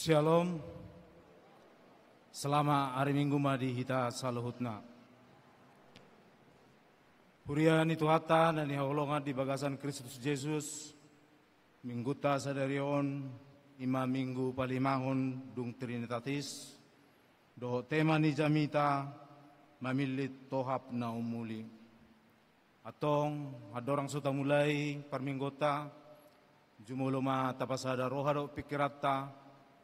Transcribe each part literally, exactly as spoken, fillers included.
Syalom. Selamat ari Minggu ma di hita saluhutna. Huria ni Tuhanta na hinaholongan di bagasan Kristus Jesus, Minggunta sadari on i ma Minggu palimahon dung Trinitatis, dohot tema ni jamita mamillit tohap na umuli. Antong, andorang so tamulai parmingguonta, jumolo ma tapasada roha dohot pingkiranta,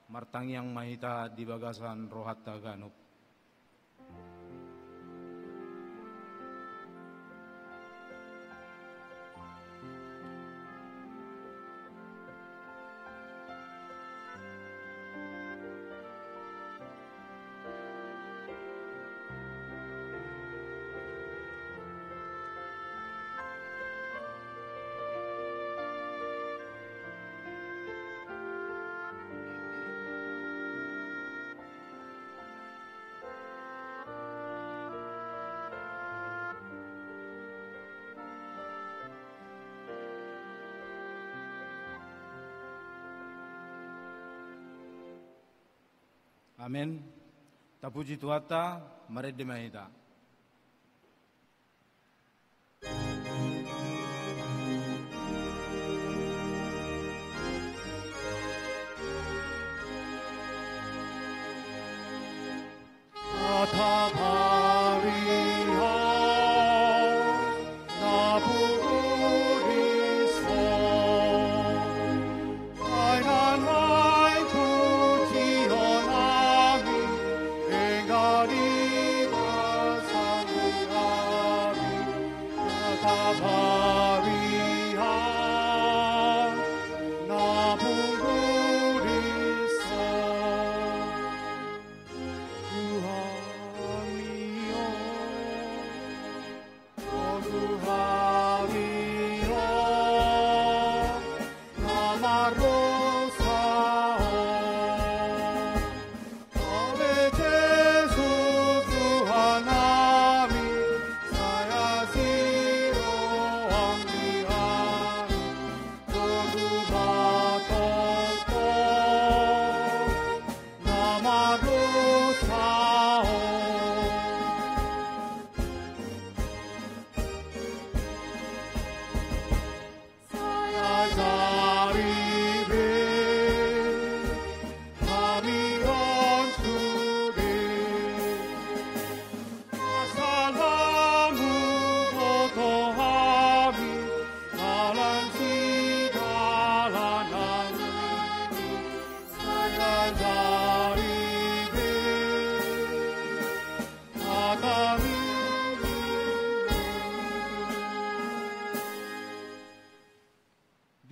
martangiang ma hita di bagasan rohanta ganup. Amen. Tapuji Tuhanta, marende ma hita.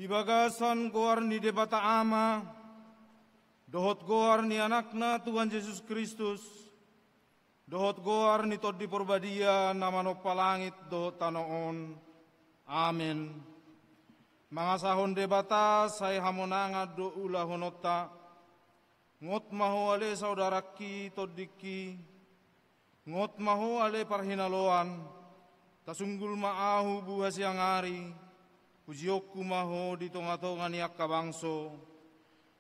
Di bagasan goar ni Debata Ama, dohot goar ni Anakna Tuhan Jesus Kristus, dohot goar ni Tondi Porbadia na manompa langit dohot tano on. Amen. Mangasahon Debata sai hamonangan do ulahononta. Ngot ma ho ale saudarangki tondingki. Ngot ma ho ale parhinaloan. Tasunggul ma ahu buha siang ari. Pujionku ma ho di tongatonga ni angka bangso.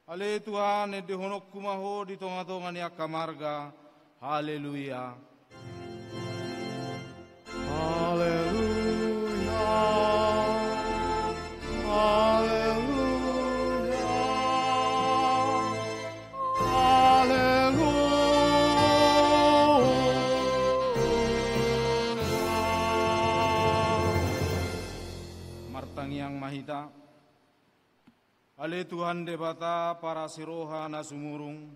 Ale Tuhan, endehononku ma ho di tongatonga ni angka marga. Haleluya. Haleluya. Haleluya. Haleluya. Tangiang ma hita. Ale Tuhan Debata, parasi roha na sumurung,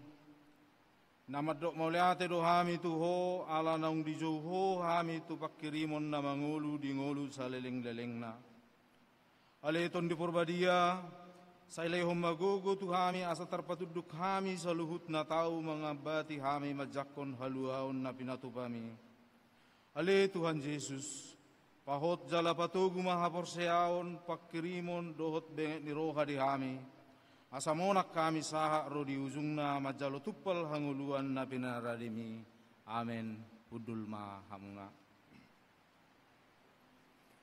na mandok mauliate do hami tu Ho, ala naung dijou Ho hami tu pangkirimon na mangolu di ngolu saleleng-lelengna. Ale Tondi Porbadia, sai lehon ma gogo tu hami asa tarpatunduk hami saluhutna tau mangambati hami manjangkon haluaon na pinatupami. Ale Tuhan Jesus, pahot jala patogu ma haporseaon, pangkirimon dohot benget ni roha di hami, asa monang hami sahat ro di ujungna manjalo tumpal hangoluan na pinarademi. Amen. Hundul ma hamuna.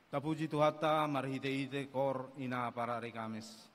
Tapuji Tuhanta marhite-hite koor ina parari Kamis.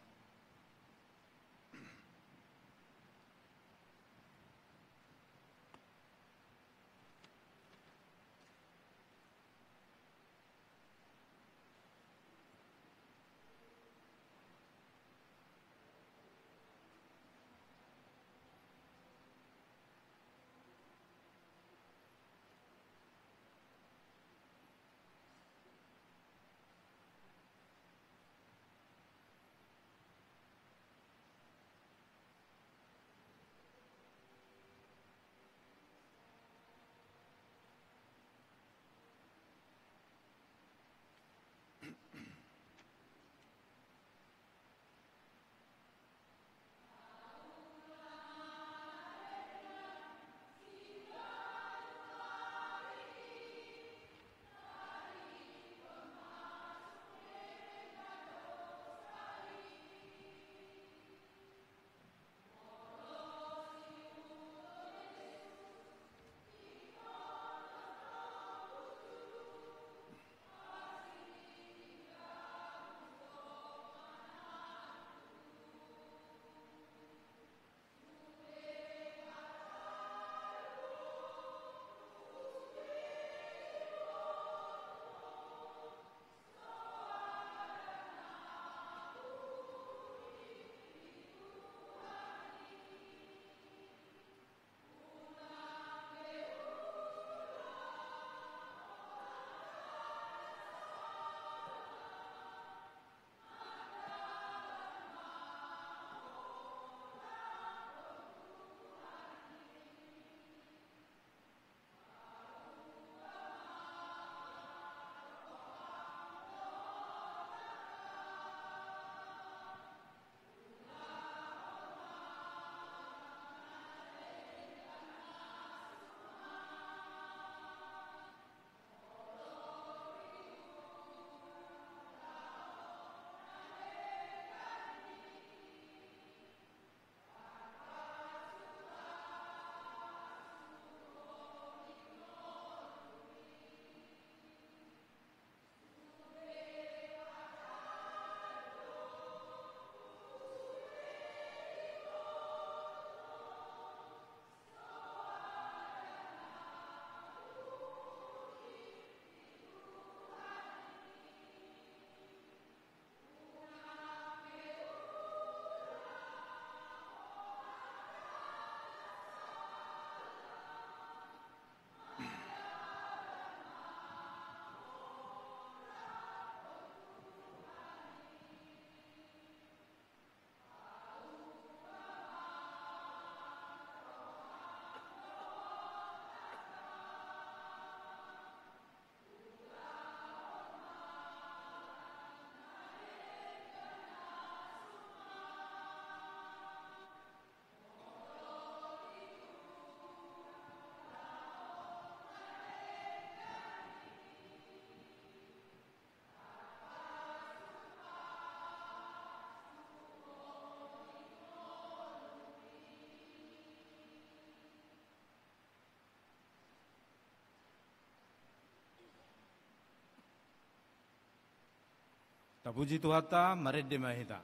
Tapuji Tuhanta, marende ma hita.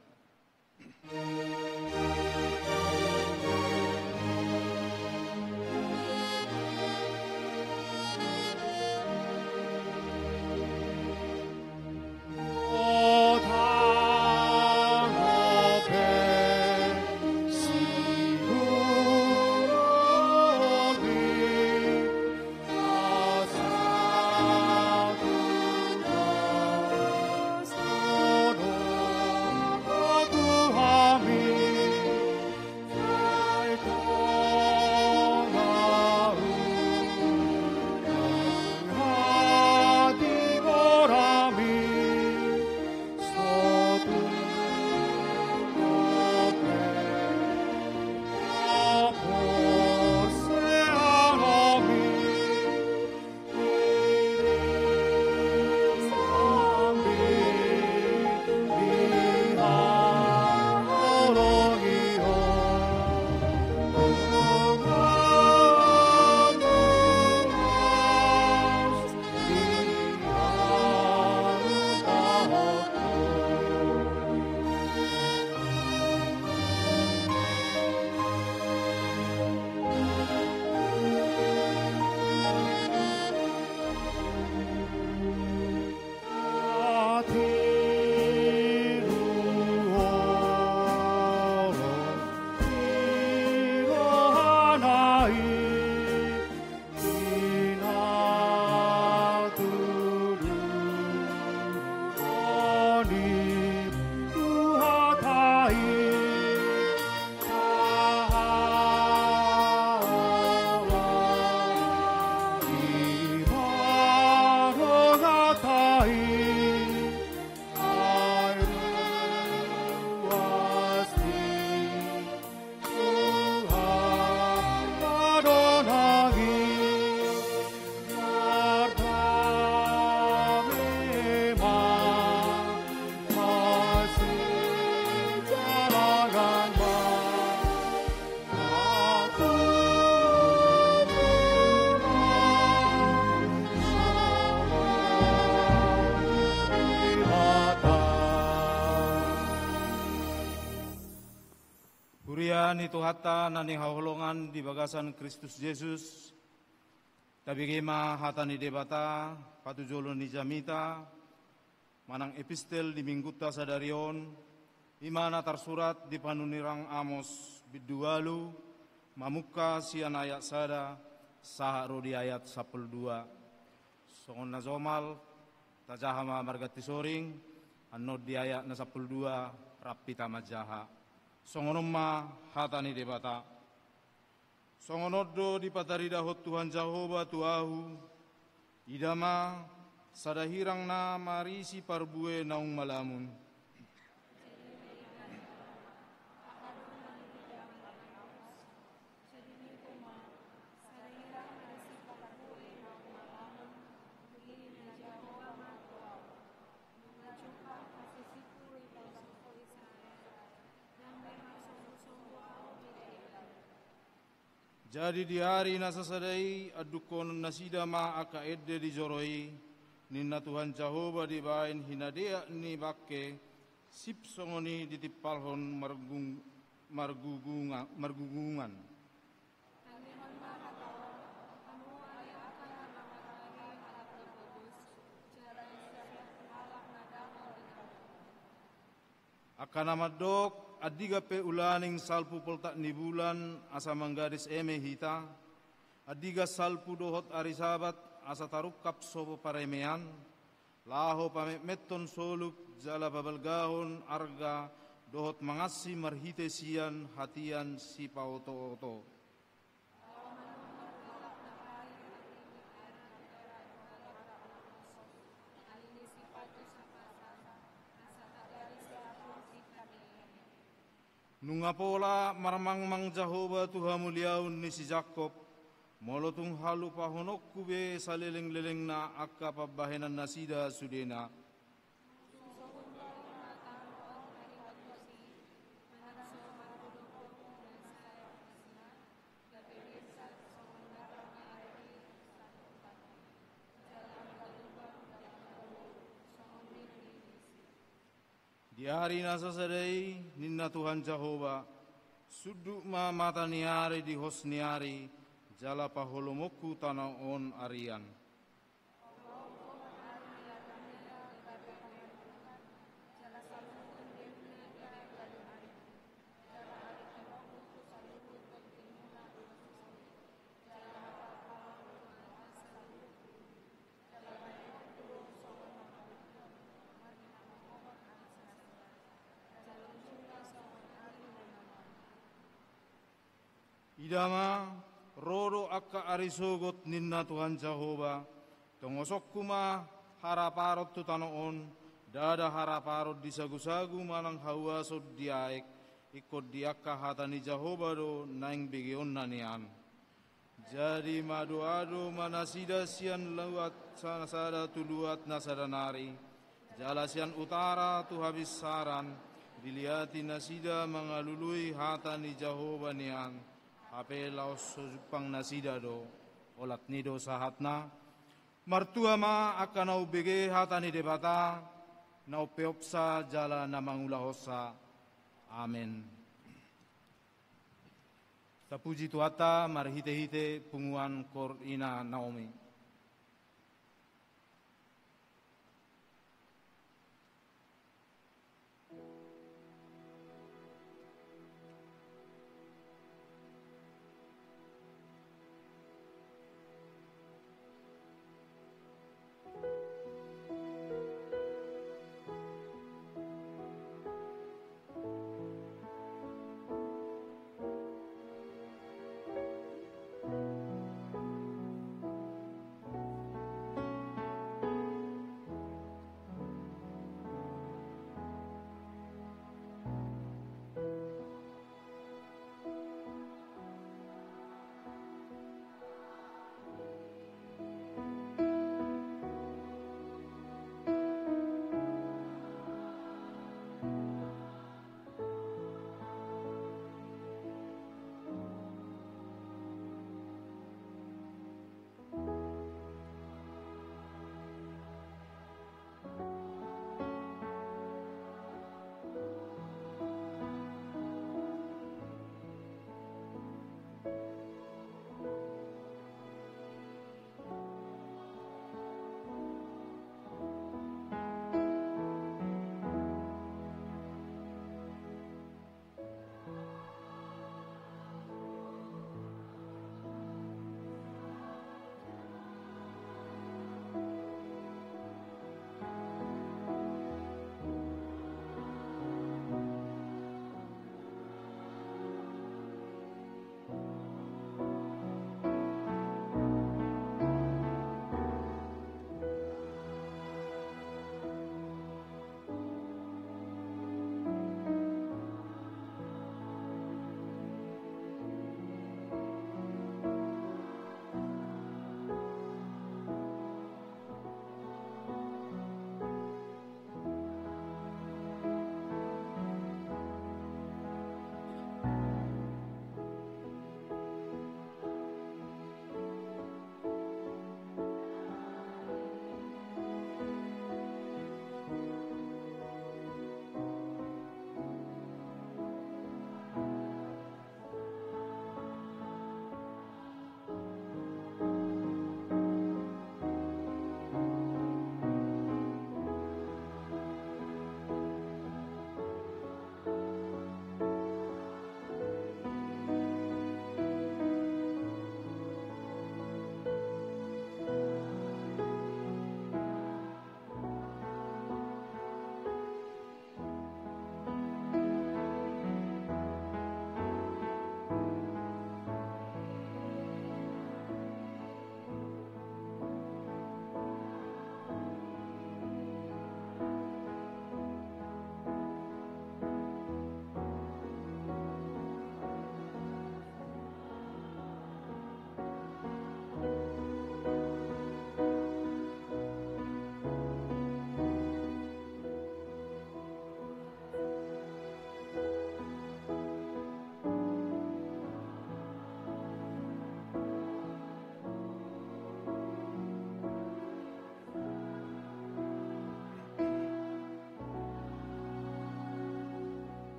Ia ni Tuhanta na hinaholongan di bagasan Kristus Jesus, tabege ma hata ni Debata, patujolo ni jamita, manang epistel di minggunta sadari on, i ma na tarsurat di panunirang Amos, bindu ualu, mamungka sian ayat sada, sahat ro di ayat sampulu dua. Songon na somal, tajaha ma marganti soring, annon di ayat na sampulu dua, rap hita manjaha. Songon on ma hata ni Debata. Songon on do dipataridahon Tuhan Jahowa tu ahu, ida ma, sada hirang na marisi parbue naung malamun. Jadi di ari na sasada i andungkonon nasida ma angka ende di joro i, ninna Tuhan Jahowa dibahen hinadeak ni bangke, sip songon i ditimpalhon margung-, margugunga-, margugungan. Angka na mandok, andigan pe ulaning salpu poltak ni bulan, asa manggadis eme hita, andigan salpu dohot ari Sabat, asa tarungkap so paremean, laho pametmethon solup, jala pabalgahon arga, dohot mangansi marhite sian hatian sipaotooto. Nunga pola marmangmang Jahowa tu hamuliaon ni si Jakob, molo tung halupahononku be salelenglelengna angka pambahenan nasida sudena. Di ari na sasada i, ninna Tuhan Jahowa, sundut ma mata ni ari di hos ni ari, jala paholomonku tano on arian. Ida ma, ro do angka ari sogot, ninna Tuhan Jahowa, tongosonku ma haraparon tu tano on, ndada haraparon di sagusagu manang hauason di aek, ingkon di angka hata ni Jahowa do naeng begeonna nian. Jadi maadoado ma nasida sian luat sa-, sada tu luat na sada nari, jala sian utara tu habinsaran, diliati nasida mangalului hata ni Jahowa nian, hape laos so jumpang nasida do. Olat ni do sahatna. Martua ma angka na umbege hata ni Debata, na umpeopsa jala na mangulahonsa. Amen. Tapuji Tuhanta marhitehite punguan koor ina Naomi.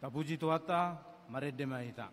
Tapuji Tuhanta, marende ma hita.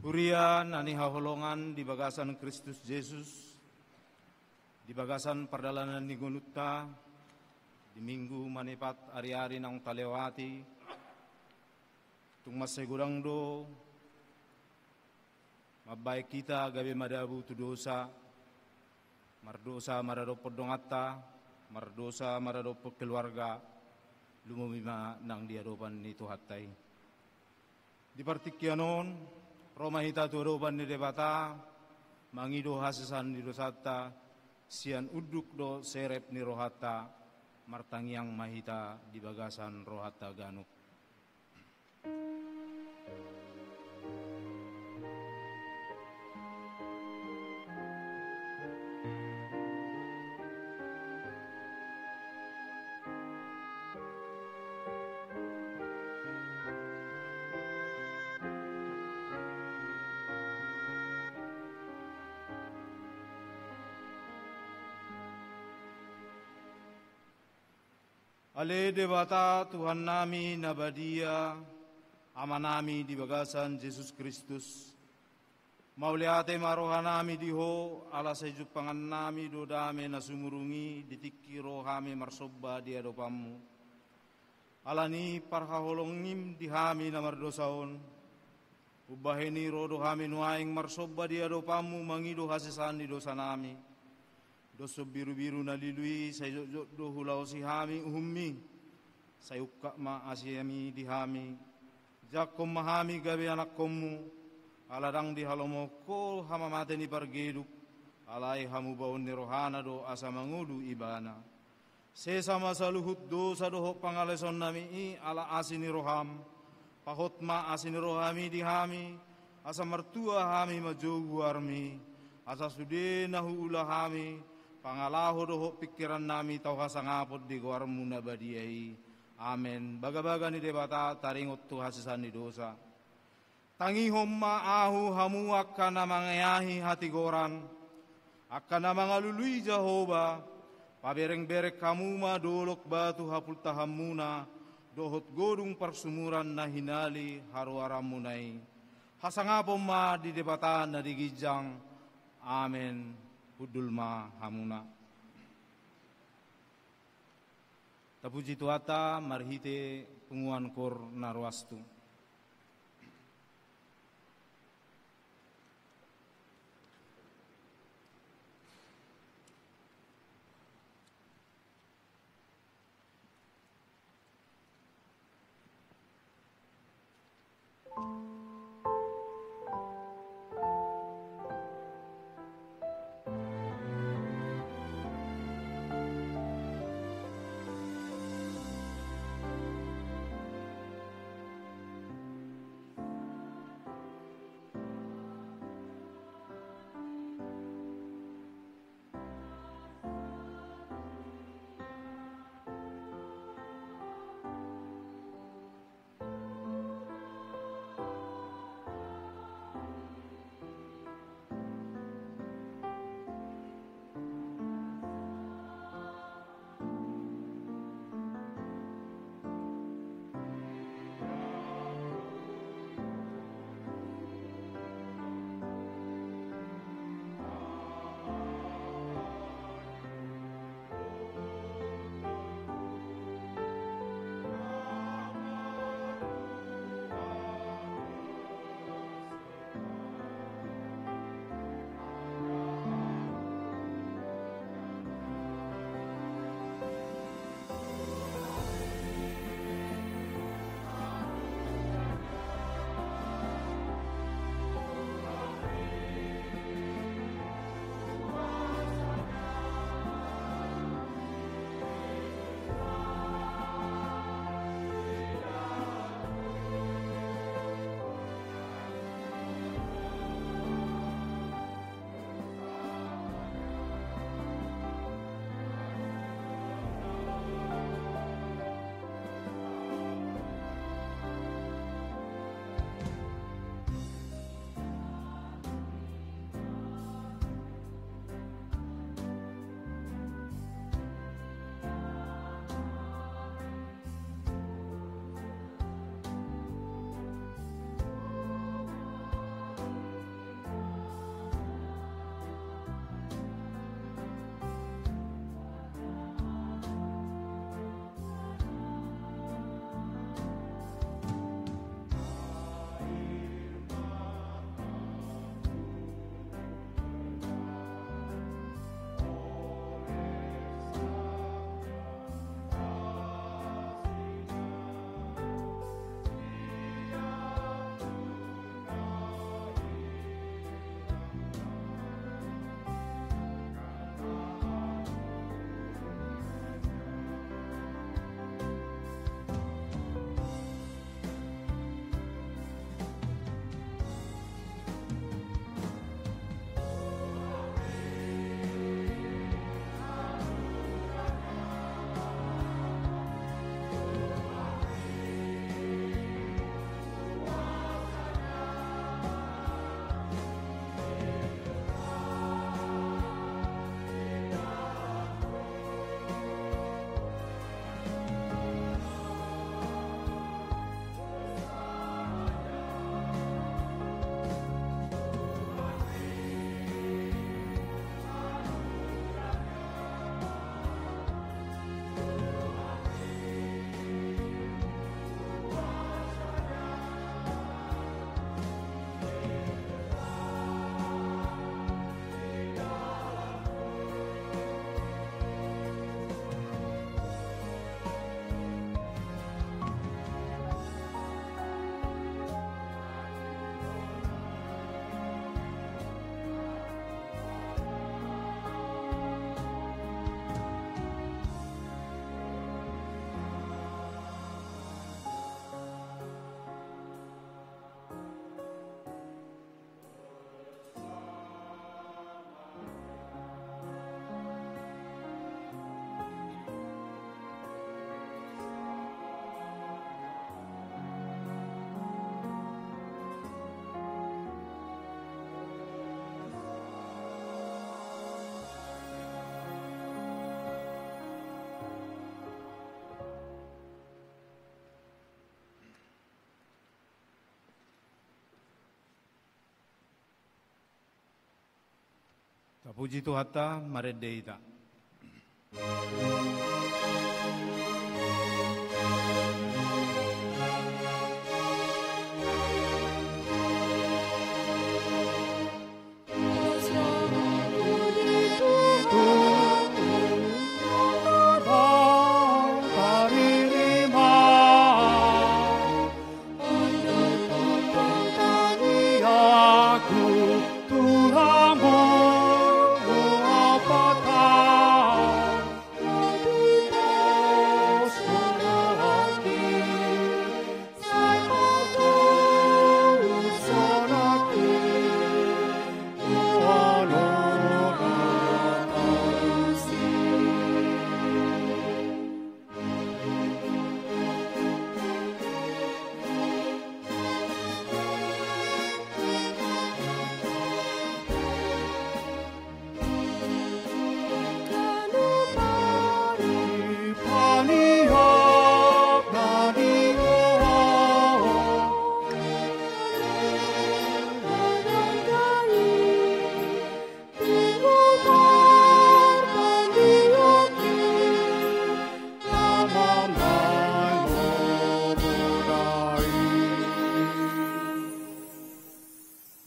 Huria na hinaholongan di bagasan Kristus Jesus, di bagasan pardalanan ni ngolunta, di Minggu manepat ari-ari naung talewati, tung mansai godang do mambahen hita gabe madabu tu dosa, mardosa maradophon donganta, mardosa maradophon keluarga, lumobi ma nang di adopan ni Tuhanta i. Di partingkian on, ro ma hita tu adopan ni Debata, mangido hasesaan ni dosanta, sian unduk dohot serep ni rohanta, martangiang ma hita di bagasan rohanta ganup. Ale Debata Tuhannami na badia, Amanami di bagasan Jesus Kristus, mauliate ma rohanami di Ho, ala sai jumpangannami do dame na sumurung i di tingki ro hami marsomba di adopanMu. Ala ni parhaholongim di hami na mardosa on, umbahen i ro do hami nuaeng marsomba di adopanMu mangido hasesaan ni dosanami. Doshon birubiru na lilu i sai jotjot do hulaosi hami uhumMi. Sai ungkap ma asimi di hami. Jangkon ma hami gabe anakkonMu, ala ndang dihalomohon Ho hamamate ni pargeduk, alai hamubaon ni rohana do asa mangolu Ibana. Sesa ma saluhut dosa dohot pangalesonnami i ala asi ni rohaM. Pahot ma asi ni rohaMi di hami, asa martua hami manjou goarMi, asa sude na huula hami, pangalaho dohot pingkirannami tau hasangapon di goarMu na badia i. Amen. Bagabaga ni Debata taringot tu hasesaan ni dosa. Tangihon ma ahu hamu angka na mangeahi hatigoran, angka na mangalului Jahowa, pabereng-bereng hamu ma dolok batu hapultahanmuna, dohot godung parsumuran na hinali haruaranmuna i. Hasangapon ma di Debata na di ginjang. Amen. Hundul ma hamuna. Tapuji Tuhanta marhite punguan koor na ruas tu. Tapuji Tuhanta, marende hita.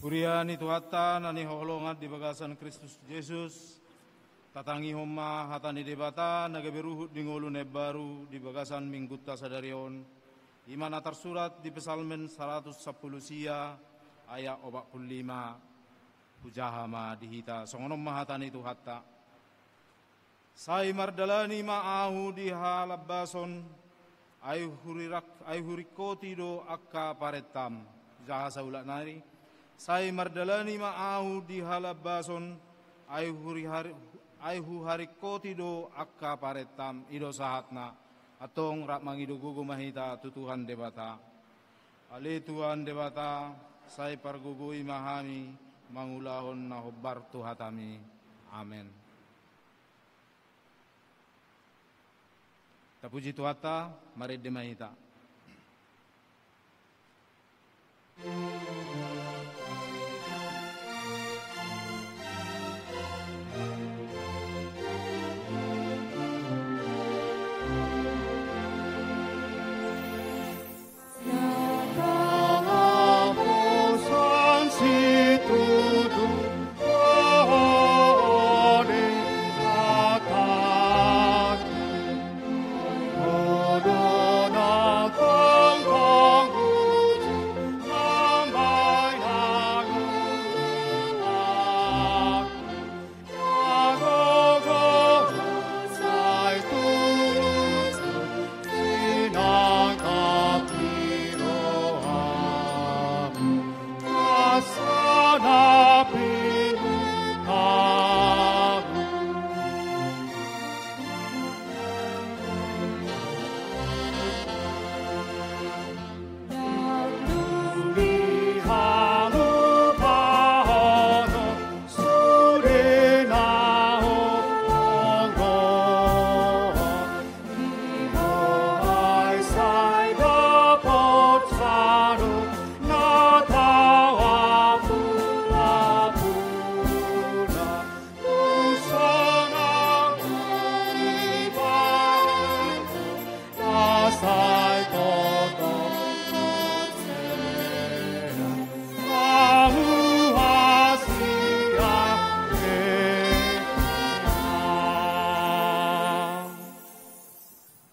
Huria ni Tuhanta na hinaholongan di bagasan Kristus Jesus, tatangihon ma hata ni Debata na gabe ruhut di ngolu na imbaru di bagasan minggunta sadari on, i ma na tarsurat di Psalmen saratus sampulu sia, ayat opat pulu lima. Hujaha ma di hita, songon on ma hata ni Tuhanta. Sai mardalani ma ahu di halambason, ai hurirak-, ai huringkoti do angka parentam. Hujaha saulak nari. Sai mardalani ma ahu di halambason, ai hurihari-, ai huharingkoti do angka parentam. I do sahatna. Antong rap mangido gogo ma hita tu Tuhan Debata. Ale Tuhan Debata, sai pargogoi ma hami mangulahon na hombar tu hatami. Amen. Tapuji Tuhanta, marende ma hita.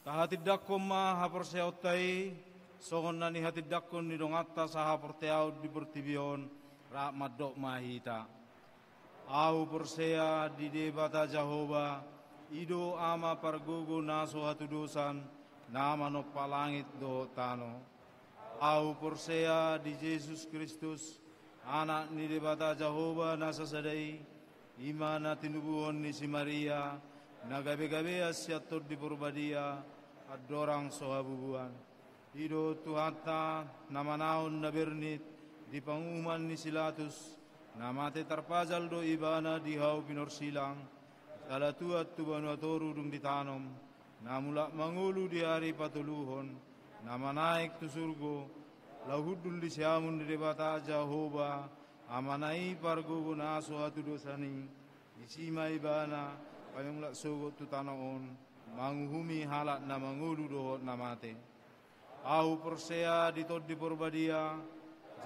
Tahatindangkon ma haporseaonta i, songon na nihatindangkon ni donganta sahaporseaon di portibi on, rap mandok ma hita. Ahu porsea di Debata Jahowa, i do Ama pargogo na so hatudosan, na manompa langit dohot tano. Ahu porsea di Jesus Kristus, Anak ni Debata Jahowa na sasada i, i ma na tinubuhon ni si Maria, na gabegabean sian Tondi Porbadia, andorang so habubuan. I do Tuhanta, na manaon na bernit di panguhuman ni si Latus, na mate tarpajal do Ibana di hau pinorsilang, jala tuat tu banua toru dung ditanom, na mulak mangolu di ari patoluhon, na manaek tu surgo, laho hundul di siamun ni Debata Jahowa, Amana i pargogo na so hatudosan i, Disi ma ibana paimulak sogot tu tano on, manguhumi halak na mangolu dohot na mate. Ahu porsea di Tondi Porbadia,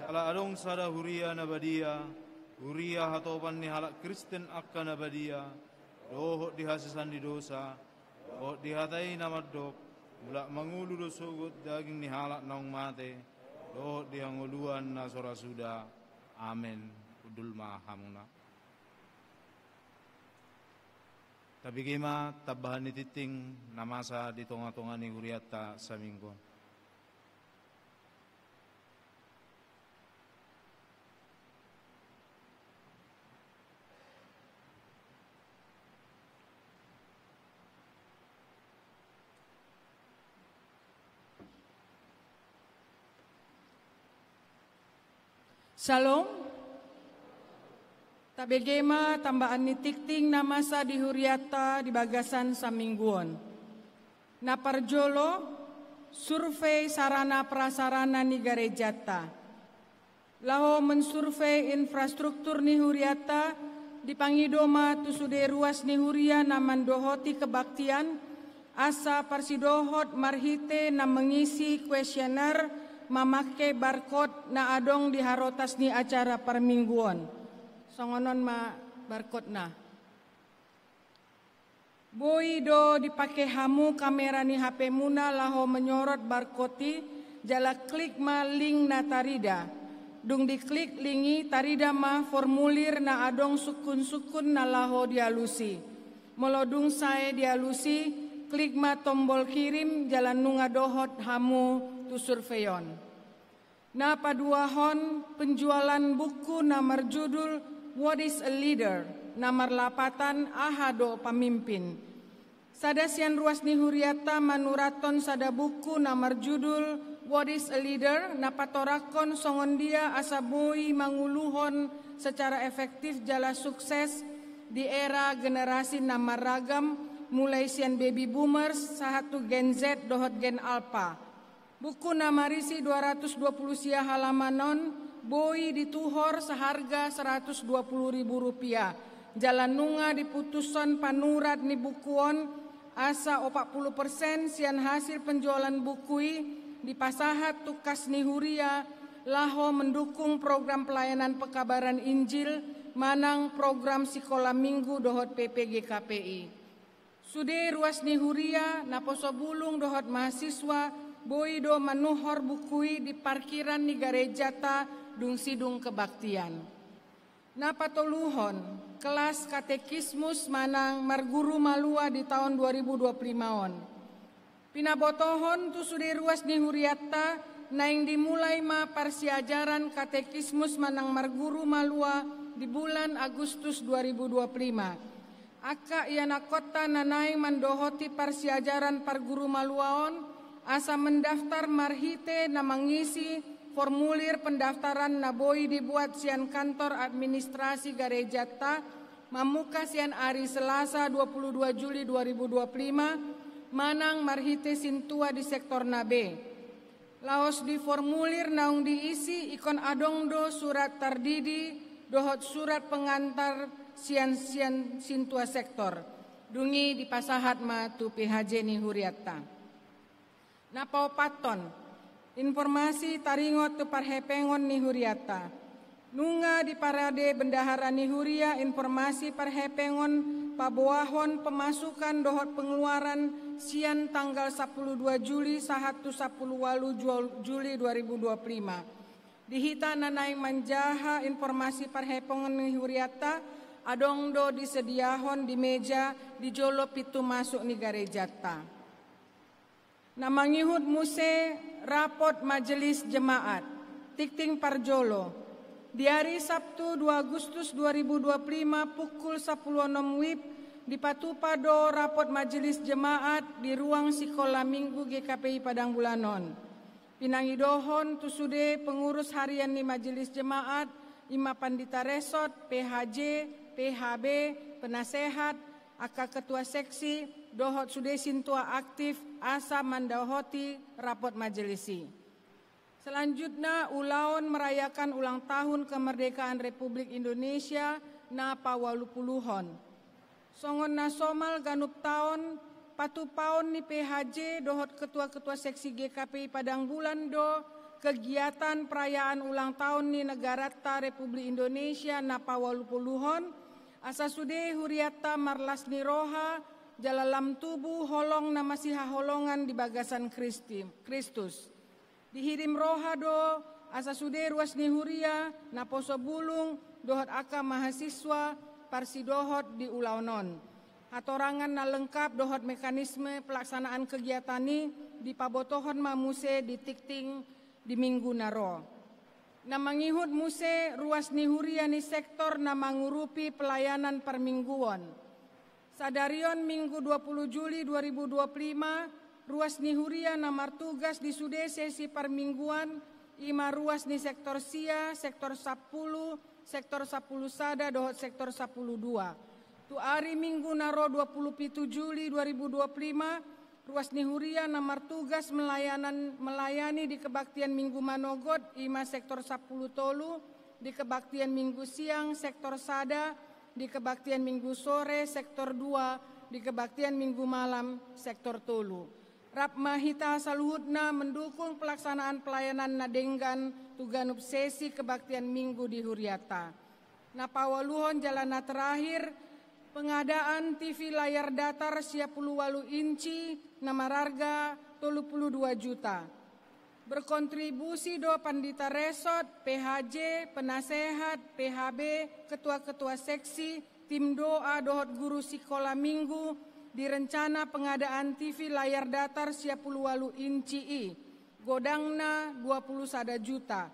jala adong sada huria na badia, huria hatopan ni halak Kristen angka na badia, dohot di hasesaan ni dosa, dohot di hata i na mandok, mulak mangolu do sogot daging ni halak naung mate, dohot di hangoluan na so ra suda. Amen. Hundul ma hamuna. Tabege ma tambahan ni tingting na masa di tonga-tonga ni hurianta saminggu on. Syalom. Tabege ma tambahan ni tingting na masa di hurianta di bagasan saminggu on. Na parjolo, survei sarana prasarana ni garejanta. Laho mensurvei infrastruktur ni hurianta, dipangido ma tu sude ruas ni huria na mandohoti kebaktian, asa parsidohot marhite na mengisi kuesioner mamangke barcode na adong di harotas ni acara parmingguon. Songon on ma barcode-na. Boi do dipake hamu kamera ni H P-muna laho menyorot barcode i, jala klik ma link na tarida. Dung diklik link i, tarida ma formulir na adong sungkun-sungkun na laho dialusi. Molo dung sae dialusi, klik ma tombol kirim jala nunga dohot hamu tu survei on. Na paduahon, penjualan buku na marjudul What is a Leader, na marlapatan Aha do Pamimpin. Sada sian ruas ni hurianta manurathon sada buku na marjudul What is a Leader, na patorangkon songon dia asa boi manguluhon secara efektif jala sukses di era generasi na marragam, mulai sian baby boomers sahat tu Gen Z dohot Gen Alpha. Buku na marisi dua ratus dua puluh sia halaman on boi dituhor seharga seratus dua puluh ribu rupiah. Jala nunga diputushon panurat ni buku on asa opat puluh persen sian hasil penjualan buku i dipasahat tu kas ni huria laho mendukung program pelayanan pekabaran Injil manang program sikola minggu dohot P P G K P I. Sude ruas ni huria, naposo bulung dohot mahasiswa, boi do manuhor buku i di parkiran ni garejanta dung sidung kebaktian. Na patoluhon, kelas katekismus manang marguru malua di taon dua ribu dua puluh lima on. Pinabotohon tu sude ruas ni hurianta, naeng dimulai ma parsiajaran katekismus manang marguru malua di bulan Agustus dua ribu dua puluh lima. Angka ianakhonta na naeng mandohoti parsiajaran parguru malua on, asa mendaftar marhite na mangisi formulir pendaftaran na boi dibuat sian kantor administrasi garejanta, mamungka sian ari Selasa dua puluh dua Juli dua ribu dua puluh lima, manang marhite sintua di sektor na be. Laos di formulir naung diisi ingkon adong do surat tardidi dohot surat pengantar sian, sian sintua sektor. Dung i dipasahat ma tu P H J ni hurianta. Na paopathon, informasi taringot tu parhepengon ni hurianta. Nunga diparade bendahara ni huria informasi parhepengon paboahon pemasukan dohot pengeluaran sian tanggal sapuluh dua Juli sahat tu sapuluh ualu Ju-, Juli dua ribu dua puluh lima. Di hita na naeng manjaha informasi parhepengon ni hurianta, adong do disediahon di meja di jolo pintu masuk ni garejanta. Na mangihut muse rapot majelis jemaat. Tingting parjolo. Di ari Sabtu dua Agustus dua ribu dua puluh lima pukul sapuluh onom wib dipatupa do rapot majelis jemaat di ruang sikola minggu G K P I Padang Bulan on. Pinangidohon tu sude pengurus harian ni majelis jemaat, ima pandita resort, P H J, P H B, penasehat, angka ketua seksi, dohot sude sintua aktif, asa mandohoti rapot majelis i. Selanjutna, ulaon merayakan ulang tahun kemerdekaan Republik Indonesia na paualupuluhon. Songon na somal ganup taon, patupaon ni P H J dohot ketua-ketua seksi G K P I Padang Bulan do kegiatan perayaan ulang taon ni negaranta Republik Indonesia na paualupuluhon, asa sude hurianta marlas ni roha, jala lam tubu holong na masihaholongan di bagasan Kristi-, Kristus. Dihirim roha do, asa sude ruas ni huria, naposo bulung, dohot angka mahasiswa, parsidohot di ulaon on. Hatorangan na lengkap dohot mekanisme pelaksanaan kegiatan i dipabotohon ma muse di tingting di minggu na ro. Na mangihut muse ruas ni huria ni sektor na mangurupi pelayanan parmingguon. Sadari on Minggu dua puluh Juli dua ribu dua puluh lima, ruas ni huria na martugas di sude sesi parmingguan, i ma ruas ni sektor sia, sektor sampulu, sektor sampulu sada dohot sektor sampulu dua. Tu ari Minggu na ro dua puluh pitu Juli dua ribu dua puluh lima, ruas ni huria na martugas melayanan, melayani di kebaktian Minggu manogot, i ma sektor sampulu tolu, di kebaktian Minggu siang sektor sada, di kebaktian Minggu sore sektor dua, di kebaktian Minggu malam sektor tolu. Rap ma hita saluhutna mendukung pelaksanaan pelayanan na denggan tu ganup sesi kebaktian Minggu di hurianta. Na paualuhon jala na terakhir, pengadaan T V layar datar sia pulu ualu inci na mararga tolu pulu dua juta. Berkontribusi do pandita resort, P H J, penasehat, P H B, ketua-ketua seksi, tim doa dohot guru sikola minggu di rencana pengadaan T V layar datar sia pulu ualu inci i, godangna dua pulu sada juta.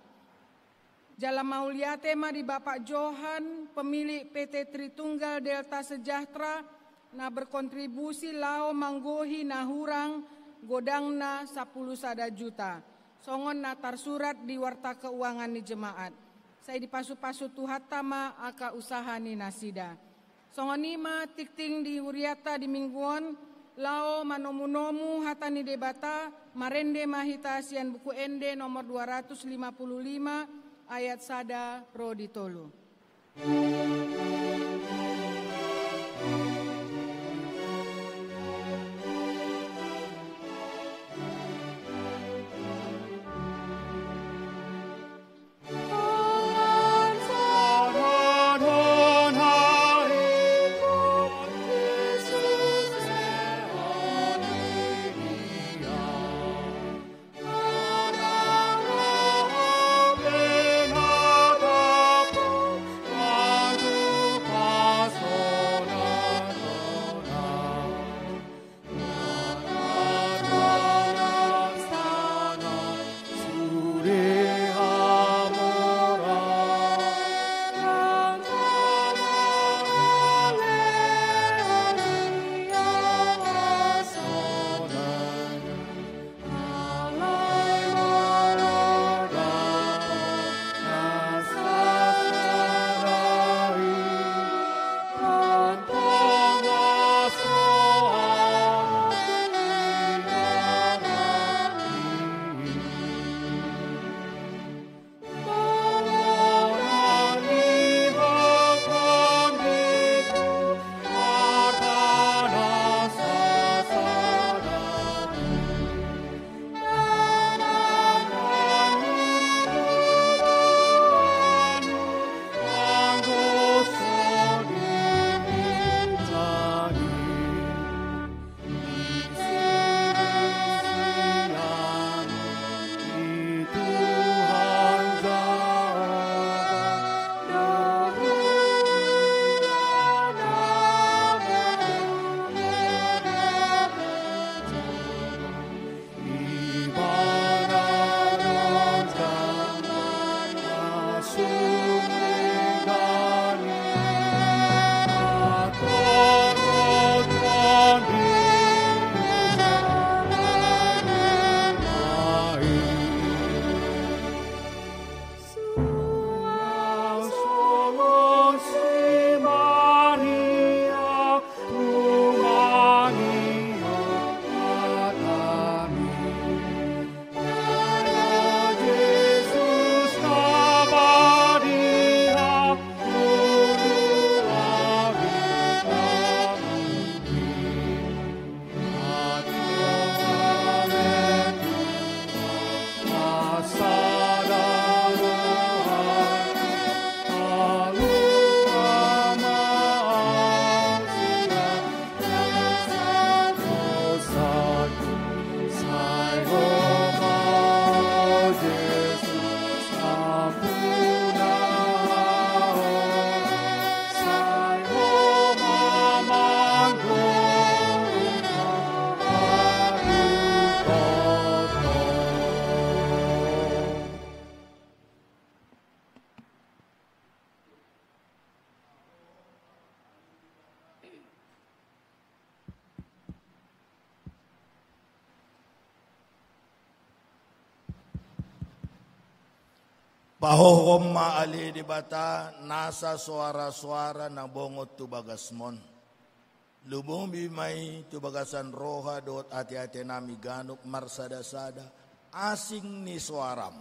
Jala mauliate ma di Bapak Johan, pemilik P T Tritunggal Delta Sejahtera, na berkontribusi laho manggohi na hurang, godangna sampulu sada juta. Songon na tarsurat di warta keuangan ni jemaat. Sai dipasupasu Tuhanta ma angka usaha ni nasida. Songon i ma tingting di hurianta di minggu on, laho manomunomu hata ni Debata, marende ma hita sian Buku Ende nomor dua ratus lima puluh lima, ayat sada ro di tolu. Pahohom ma ale Debata nasa soara-soara na bongot tu bagasmon. Lumobi ma i tu bagasan roha dohot ate-ate nami ganup marsada-sada asing ni soaram.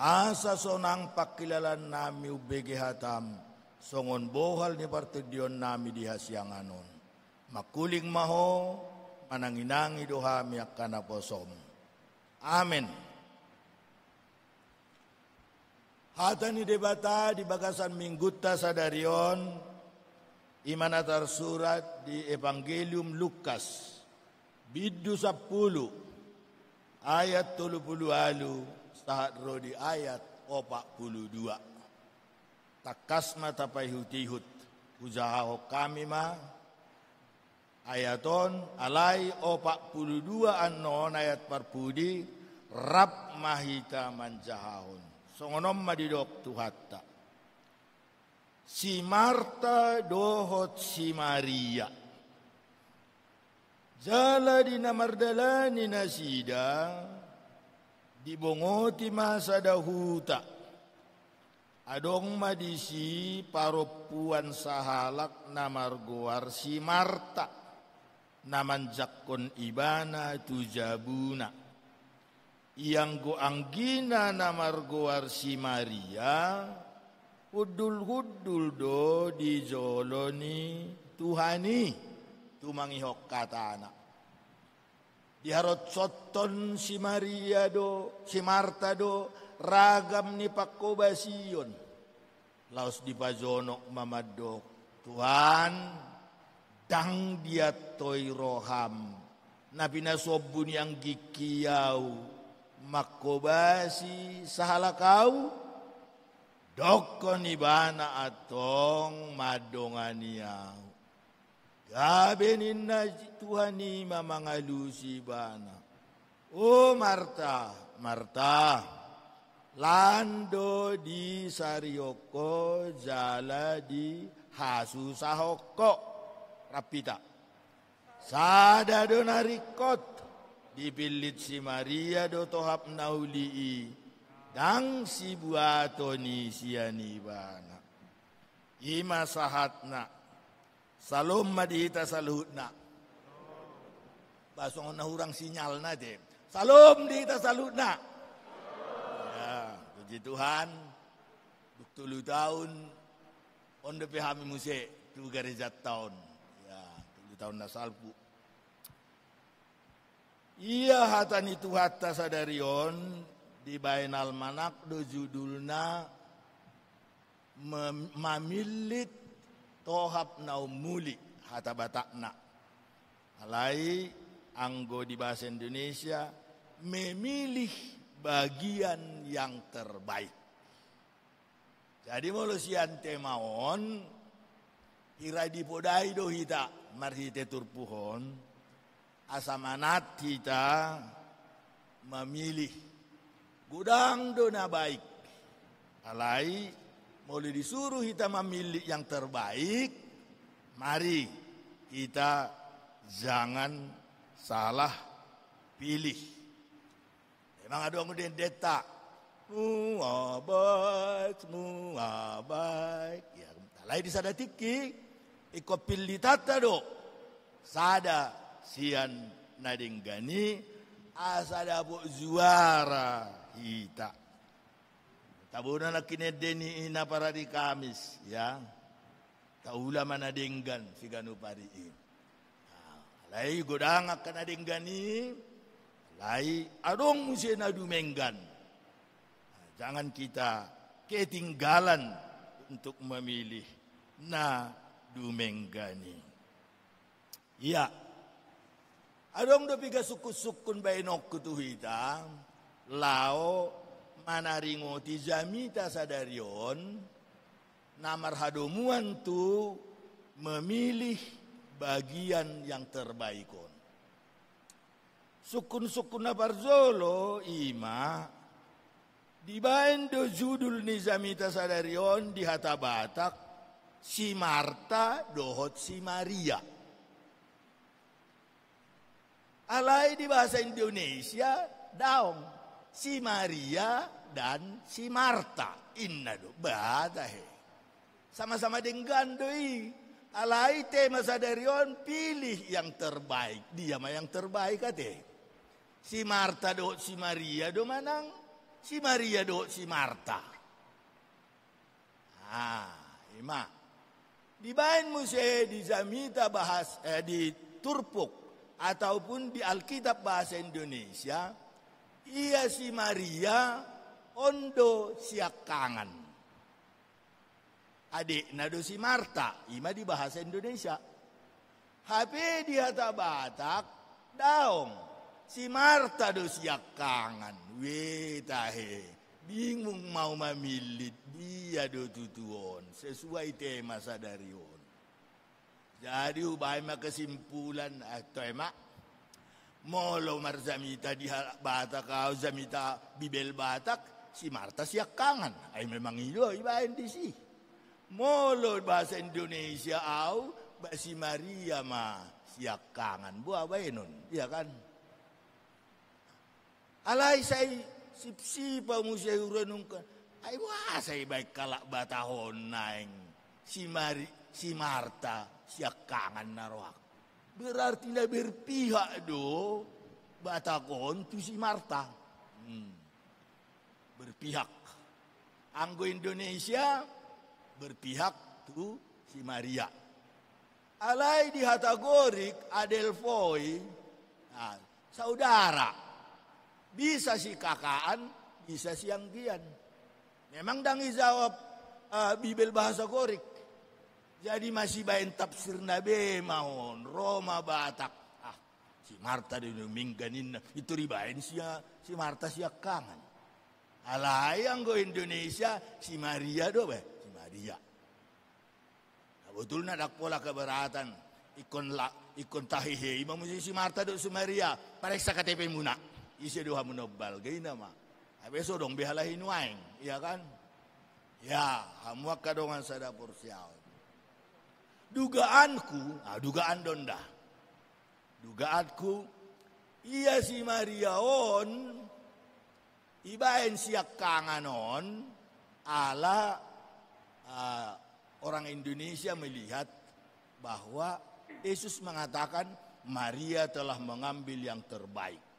Asa sonang pangkilalaan nami umbege hatam songon bohal ni partondion nami di hasiangan on. Mangkuling ma ho, manangi-nangi do hami angka naposom. Amen. Hata ni Debata di bagasan minggunta sadari on, i ma na tarsurat di Evangelium Lukas, bindu sampulu, ayat tolu pulu ualu, sahat ro di ayat opat pulu dua. Tangkas ma tapaihut-ihut, hujahahon hami ma, ayat on, alai opat pulu dua annon ayat parpudi, rap ma hita manjahahon. Songon on ma didok Tuhanta. Si Marta dohot si Maria. Jala di na mardalani nasida, dibongoti ma sada huta. Adong ma disi parompuan sahalak na margoar si Marta, na manjangkon ibana tu jabuna. Ianggo anggina na margoar si Maria, hundul-hundul do di jolo ni Tuhan i, tumangihon hatana. Diharotsothon si Maria do, si Marta do, ragam ni pangkobasion. Laos dipajonok ma mandok, Tuhan, ndang diantoi roham, na pinasombu ni anggingki au, mangkobasi sahalak au? Dokkon ibana antong mandongani au. Gabe ninna Tuhan i ma mangalusi ibana. O Marta, Marta, lan do disarihon ho jala dihasusahon ho. Rap hita. Sada do na ringkot, dipillit si Maria do tohap na uli i, ndang sibuaton i sian ibana. I ma sahatna. Salom ma di hita saluhutna. Bah, songon na hurang sinyalna te. Salom di hita saluhutna. Ya, puji Tuhan. Dung tolu taon, on dope hami muse tu garejanta on. Ya, tolu taon na salpu. Ia hata ni Tuhanta sadari on, dibaen almanak do judulna, mem-, mamillit tohap na ummuli, hata Batakna. Alai anggo di bahasa Indonesia, memilih bagian yang terbaik. Jadi molo sian tema on, hira dipodai do hita marhite turpuk on, asa manat hita mamilih. Godang do na baik. Alai, molo disuru hita mamilih yang terbaik, mari hita jangan salah pilih. Memang adong do endenta. Semua baik, semua baik. Ya, alai di sada tingki, ingkon pillitanta do sada sian na denggan i, asa dapot juara hita. Tabona nangkin ende ni i na parari Kamis, ya. Taula ma na denggan siganup ari i. Nah, alai godang angka na denggan i, alai adong muse na dumenggan. Nah, jangan kita ketinggalan untuk memilih na dumenggan i. Ia. Adong do piga sungkun-sungkun baenonku tu hita, laho manaringoti jamita sadari on, na marhadomuan tu memilih bagian yang terbaik on. Sungkun-sungkun na parjolo i ma, dibaen do judul ni jamita sadari on di hata Batak, si Marta dohot si Maria. Alai di bahasa Indonesia, daong. Si Maria dan si Marta, inna do, ba tahe. Sama-sama denggan do i. Alai tema sadari on pilih yang terbaik. Dia ma yang terbaik ate. Si Marta dohot si Maria do manang si Maria dohot si Marta. Ah, ima. Dibaen muse di jamita bahas, eh, di turpuk ataupun di Alkitab bahasa Indonesia, ia si Maria on do siangkangan. Adikna do si Marta, ima di bahasa Indonesia. Hape di hata Batak, daong. Si Marta do siangkangan. We tahe. Bingung mau mamillit, dia do tutu on. Sesuai tema sadari on. Jadi hubaen ma kesimpulan, eh, toe ma. Molo marjamita di halak Batak, au jamita Bibel Batak, si Marta siangkangan. Ai memang i do ibaen disi. Molo bahasa Indonesia au, ba si Maria ma siangkangan. Boa baenon, iya kan? Alai sai sipsip au muse hurenungkan. Ai boasa ibaen halak Batak on naeng si Mari-, si Marta siangkangan na rohak. Berarti na berpihak do Batak on tu si Marta. Hmm. Berpihak. Anggo Indonesia berpihak tu si Maria. Alai di hata Gorik, adelphoi, nah, saudara. Bisa sikakaan, bisa sianggian. Memang ndang dijawab, eh, Bibel bahasa Gorik. Jadi masibaen tafsirna be ma on, ro ma Batak. Ah, si Marta do na denggan ninna, i tor ibaen si, si Marta siangkangan. Alai anggo Indonesia, si Maria do be, si Maria. Sabotulna ndang pola keberatan. Ingkon la-, ingkon tahehe i ma muse si Marta dohot si Maria. Pareksa K T P muna. Ise do hamu na umbalga, inna ma. Hape so adong be halak i nuaeng, iya kan? Ya, hamu angka dongan sada porsiaon. Dugaanku, ah, dugaan do nda. Dugaanku, ia si Maria on ibaen siangkangan on ala, ah, orang Indonesia melihat bahwa Yesus mengatakan Maria telah mengambil yang terbaik.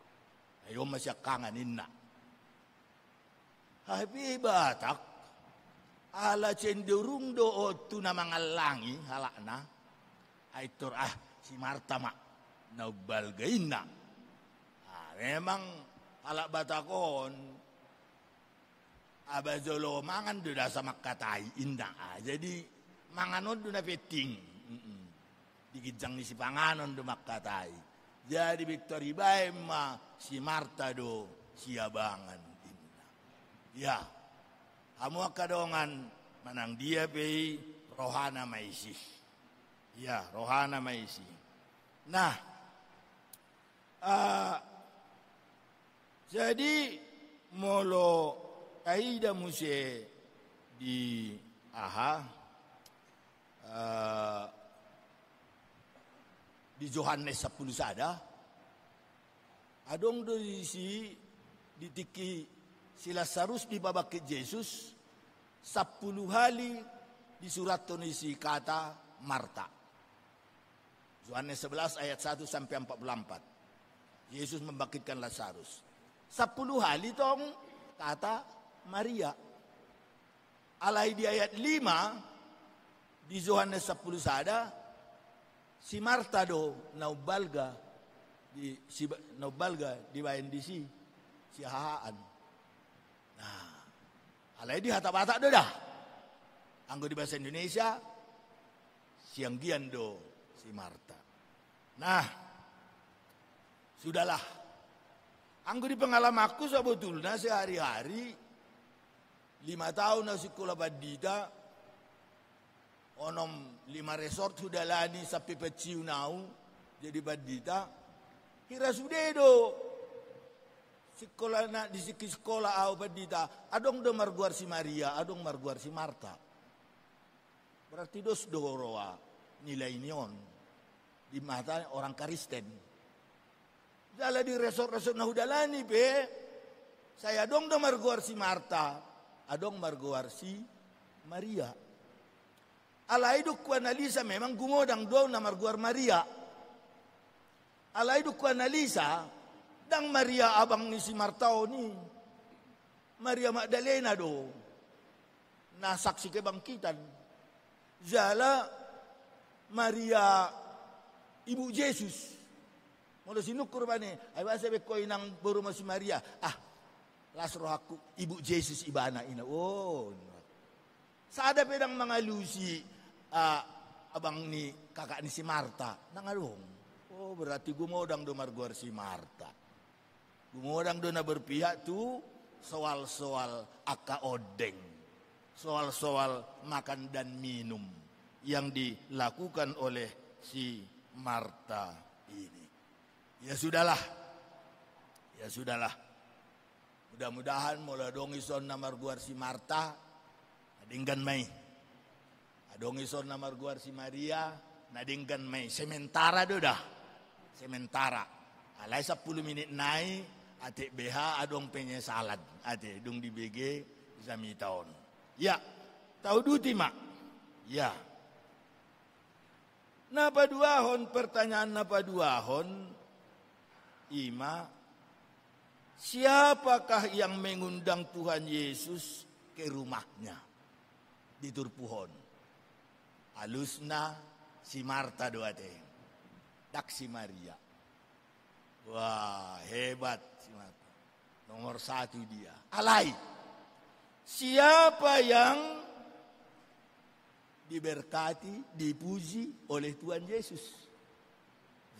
Ai on ma siangkangan inna. Hape Batak, ala cenderung do on tu na mangallangi halakna. Ai tor, ah, si Marta ma na umbalga inna. Ah, memang halak Batak on, aba jolo mangan do da asa mangkatai inna. Ah, jadi mangan on do na penting. Mm-mm. Di ginjang ni sipanganon do mangkatai. Jadi biktor ibaen ma si Marta do siabangan inna. Ya. Hamu angka dongan, manang dia pe i, rohana ma isi. Ya, rohana ma isi. Nah, ah, jadi molo taida muse di aha, eh, di Johannes sampulu sada, adong do disi di tingki si Lasarus dipabangkit Jesus, sampulu hali disurathon disi kata Marta. Johannes sebelas ayat satu sampai empat puluh empat. Yesus membangkitkan Lasarus. Sampulu hali tong kata Maria. Alai di ayat lima di Johannes sampulu sada, si Marta do na umbalga di, si, na umbalga dibaen disi sihahaan. Nah, alai di hata Batak do da. Anggo di bahasa Indonesia, sianggian do si Marta. Nah, sudahlah. Anggo di pengalamanku sabotulna sehari-hari, lima taon au sikola pandita, onom lima resort hudalani sampe pensiun au jadi pandita, hira sude do sikola na, di siki sikola au pandita, adong do margoar si Maria, adong margoar si Marta. Berarti dos do roa nilai ni on di mata orang Kristen. Jala di resort-resort na hudalani pe, Sai adong do margoar si Marta, adong margoar si Maria. Alai dung huanalisa memang gumodang do na margoar Maria. Alai dung huanalisa, ndang Maria abang ni si Marta on i. Maria Magdalena do. Na saksi kebangkitan. Jala Maria ibu Jesus. Molo sinungkun rupani, ai boasa be ho inang boru ma si Maria. Ah, las rohangku, ibu Jesus ibana ina. Oh. Sada pe ndang mangalusi, ah, abang ni kakak ni si Marta. Ndang adong. Oh, berarti gumodang do margoar si Marta. Gumodang do na berpihak tu soal-soal angka ondeng. Soal-soal makan dan minum yang dilakukan oleh si Marta ini. Ya sudahlah. Ya sudahlah. Mudah-mudahan molo adong ison na margoar si Marta, na denggan ma i. Adong ison na margoar si Maria, na denggan ma i. Sementara do da. Sementara. Alai sampulu minit nai, ate beha adong penyesalan. Ate, dung dibege jamita on. Ya, tauduti ma. Ya. Na paduahon, pertanyaan na paduahon, ima, siapakah yang mengundang Tuhan Yesus ke rumahnya? Di turpuk on. Alusna si Marta do ate. Ndang si Maria. Wah, hebat si Marta. Nomor satu dia. Alai, siapa yang diberkati, dipuji oleh Tuhan Yesus?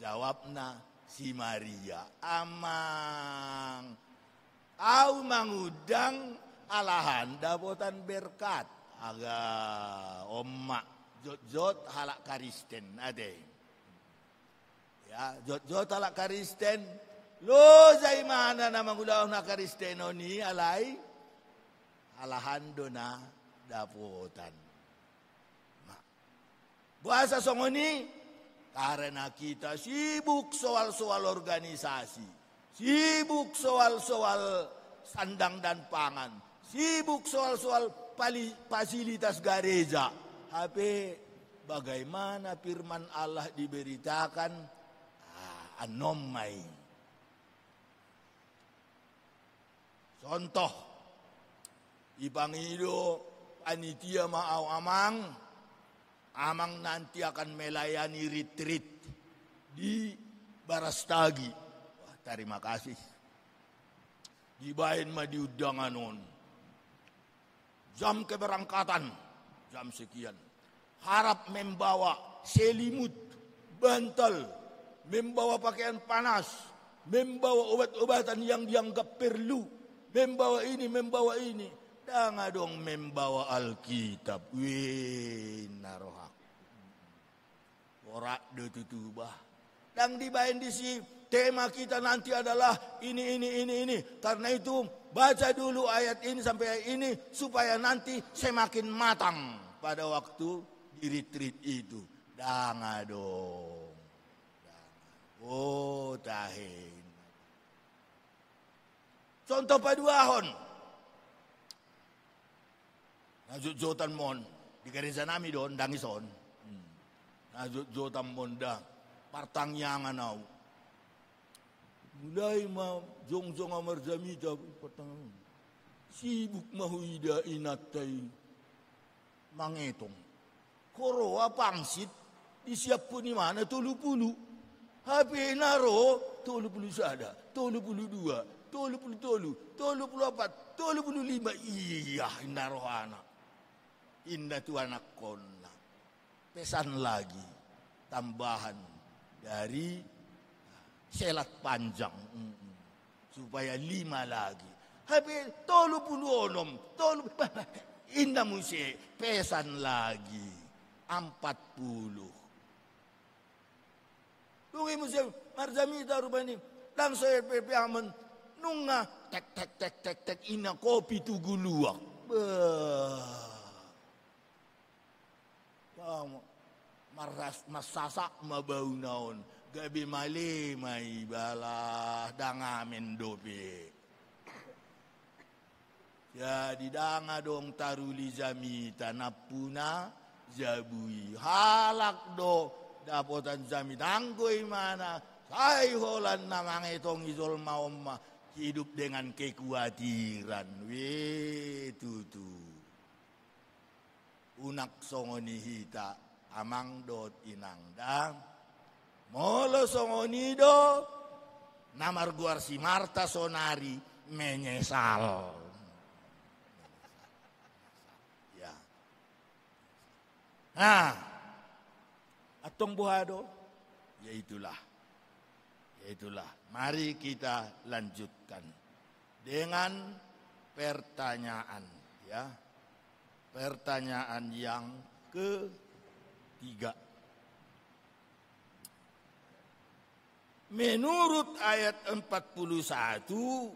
Jawabna si Maria, amang, au mangundang alahan dapotan berkat. Aga, on ma, jotjot halak Kristen, ate. Ya, jotjot halak Kristen, loja imana na mangulahon hakristenon i alai, alahan do na dapotan. Nah, boasa songon i? Karena kita sibuk soal-soal organisasi, sibuk soal-soal sandang dan pangan, sibuk soal-soal pali-, fasilitas gareja. Hape bagaimana firman Allah diberitakan, ah, annon ma i. Contoh, dipangido panitia ma au amang, amang nanti akan melayani retreat di Brastagi. Wah, terima kasih. Dibaen ma di undangan on. Jam keberangkatan, jam sekian. Harap membawa selimut, bantal, membawa pakaian panas, membawa obat-obatan yang dianggap perlu, membawa ini, membawa ini. Ndang adong membawa Alkitab. Weh, na rohak. Borat do tutu bah. Ndang dibaen disi, tema kita nanti adalah ini, ini, ini, ini. Karena itu, baca dulu ayat ini sampai ayat ini, supaya nanti semakin matang pada waktu di retreat itu. Ndang adong. Oh, tahe. Contoh paduahon. Na jotjotan ma on. Di gareja nami do on, ndang ison. Hmm. Na jotjotan ma on da. Partangiangan au. Mulai ma jongjong au marjamita, partangiangan. Sibuk ma huida inanta i mangetong. Huroha pangsit, disiaphon imana tolu pulu. Hape na ro tolu pulu sada, tolu pulu dua, tolu pulu tolu, tolu pulu opat, tolu pulu lima. Ia, ninna rohana. Ninna tu anakkonna. Pesan lagi, tambahan dari selat panjang. Mm-mm. Supaya lima lagi. Hape tolu pulu onom, tolu, ninna muse, pesan lagi. Empat puluh. Dung i muse marjamita rupani. Langsung pe, pe amon. Nunga tek, tek, tek, tek, tek, ninna kopi tu guluak. Bah. Marras-, marsasak ma bauna on. Gabe male ma i, balah ndang amen dope. Jadi ndang adong taruli jamita nampuna jabu i. Halak do dapotan jamita, anggo imana sai holan na mangetongi jolma on ma hidup dengan kekuatiran. We tutu. Unang songon i hita, amang dohot inang da. Molo songon i do, na margoar si Marta sonari menyesal. Ya. Nah, antong boha do? Ya itulah. Ya itulah. Mari kita lanjutkan dengan pertanyaan, ya. Pertanyaan yang ketiga. Menurut ayat empat puluh satu,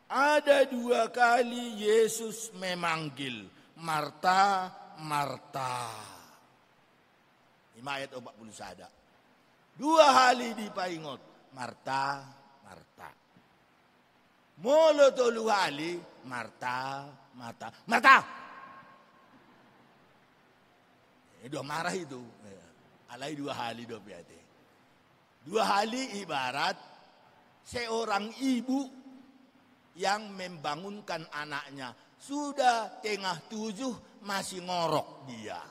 ada dua kali Yesus memanggil, "Marta, Marta." Ima ayat empat puluh sada. Dua hali dipaingot, "Marta, Marta." Molo tolu hali, "Marta, Marta, Marta." Eh, dua marah itu. Alai dua hali dope ate. Dua hali ibarat seorang ibu yang membangunkan anaknya. Sudah tengah tujuh masih ngorok dia.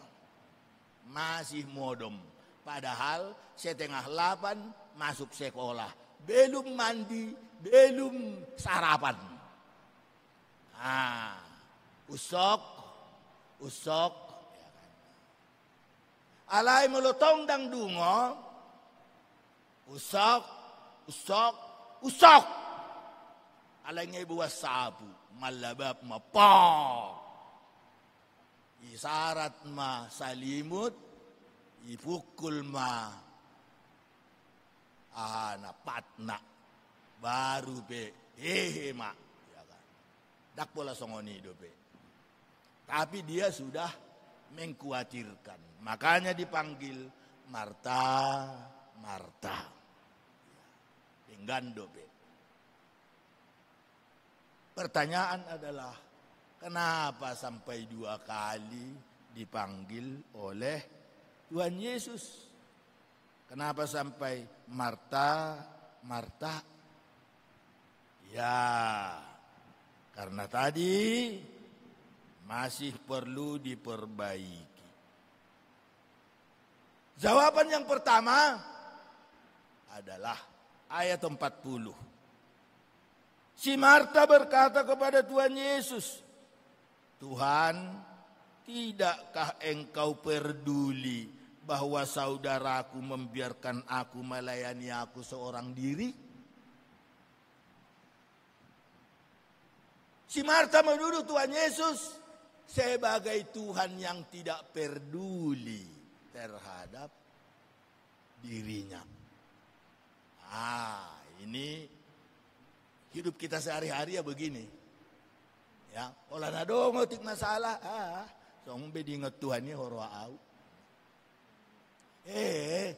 Masih modom. Padahal setengah delapan masuk sekolah. Belum mandi, belum sarapan. Ah, usok, usok. Alai molo tong dang dungo, usok, usok, usok. Alai nge buat sapu, mallabap ma, pok. Isarat ma salimut, ipukul ma ahana, patna. Baru pe hehe ma. Ya kan? Ndang pola songon i dope. Tapi dia sudah mengkhawatirkan. Makanya dipanggil, "Marta, Marta." Denggan dope. Pertanyaan adalah, kenapa sampai dua kali dipanggil oleh Tuhan Yesus? Kenapa sampai, "Marta, Marta"? Ya, karena tadi masih perlu diperbaiki. Jawaban yang pertama adalah ayat empat puluh. Si Marta berkata kepada Tuhan Yesus, "Tuhan, tidakkah Engkau peduli bahwa saudaraku membiarkan aku melayani aku seorang diri?" Si Marta menuduh Tuhan Yesus sebagai Tuhan yang tidak peduli terhadap dirinya. Ah, ini hidup kita sehari-hari ya begini. Ya, holan adong otik masalah, ah, songon be diingot Tuhan i huroha au. Eh,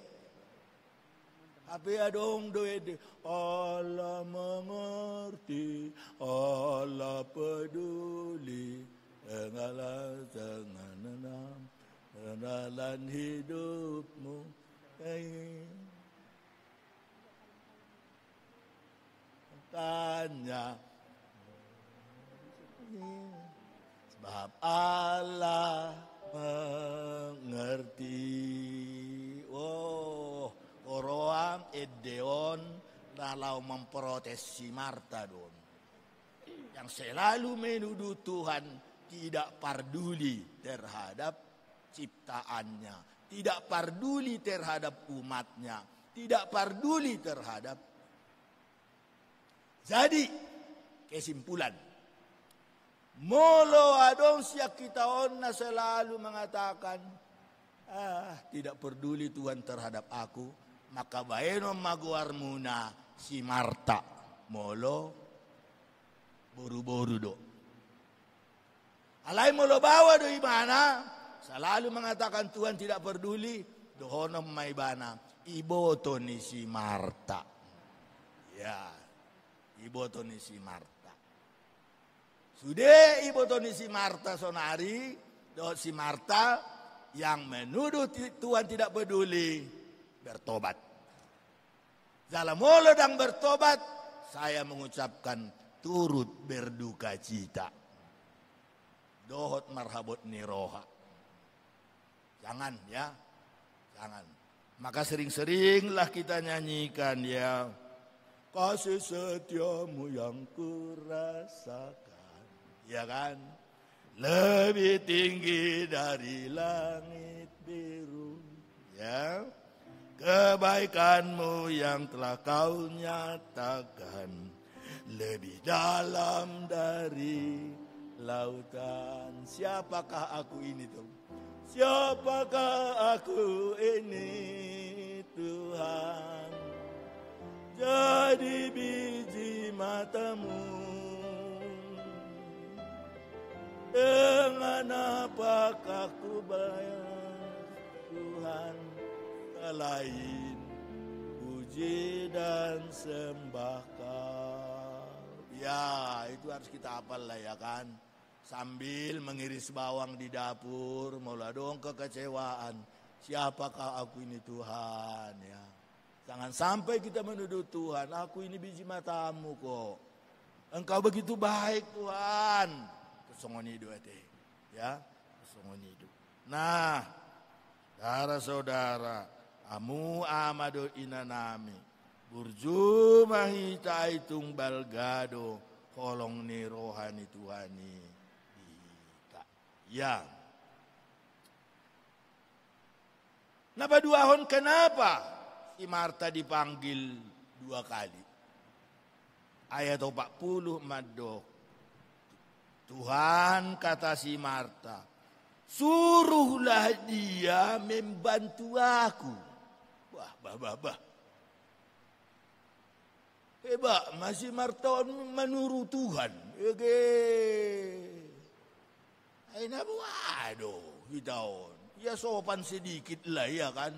hape adong do ende, Allah mengerti, Allah peduli, segala, segala persoalan hidupmu. Eh. Tanya. Sebab Allah mengerti. Oh, huroha ende on na laho memprotes si Marta do on. Yang selalu menuduh Tuhan tidak parduli terhadap ciptaannya, tidak parduli terhadap umatnya, tidak parduli terhadap. Jadi, kesimpulan, molo adong sian hita on na selalu mengatakan, "Ah, tidak peduli Tuhan terhadap aku," maka baenon ma goarmuna si Marta, molo boru-boru do. Alai molo baoa do ibana, selalu mengatakan Tuhan tidak peduli, dohonon ma ibana, iboto ni si Marta. Ya, iboto ni si Marta. Sude iboto ni si Marta sonari, dohot si Marta yang menuduh ti-, Tuhan tidak peduli, bertobat. Jala molo ndang bertobat, saya mengucapkan turut berdukacita. Dohot marhabot ni roha. Jangan, ya. Jangan. Maka sering-seringlah kita nyanyikan, ya. Kasih setiamu yang kurasakan. Ya kan? Lebih tinggi dari langit biru. Ya. Kebaikanmu yang telah kau nyatakan lebih dalam dari lautan. Siapakah aku ini, tuh? Siapakah aku ini, Tuhan? Jadi biji matamu. Dengan apakah ku bayar, Tuhan, selain puji dan sembah Kau? Ya, itu harus kita hafal lah, ya kan? Sambil mengiris bawang di dapur, molo adong kekecewaan. Siapakah aku ini, Tuhan, ya? Jangan sampai kita menuduh Tuhan, "Aku ini biji matamu kok. Engkau begitu baik, Tuhan." Songon i do ate. Ya, songon i do. Nah, saudara-saudara, hamu ama dohot inanami, burju ma hita, ai tung balga do holong ni roha ni Tuhan i di hita. Ya. Na paduahon, kenapa si Marta dipanggil dua kali? Ayat opat puluh mandok, "Tuhan," kata si Marta, "suruhlah dia membantu aku." Bah, bah, bah, bah. Hebat ma si Marta on manuru Tuhan. Ege. Ai na boha do hita on. Ya, sopan sedikit lah, ya kan?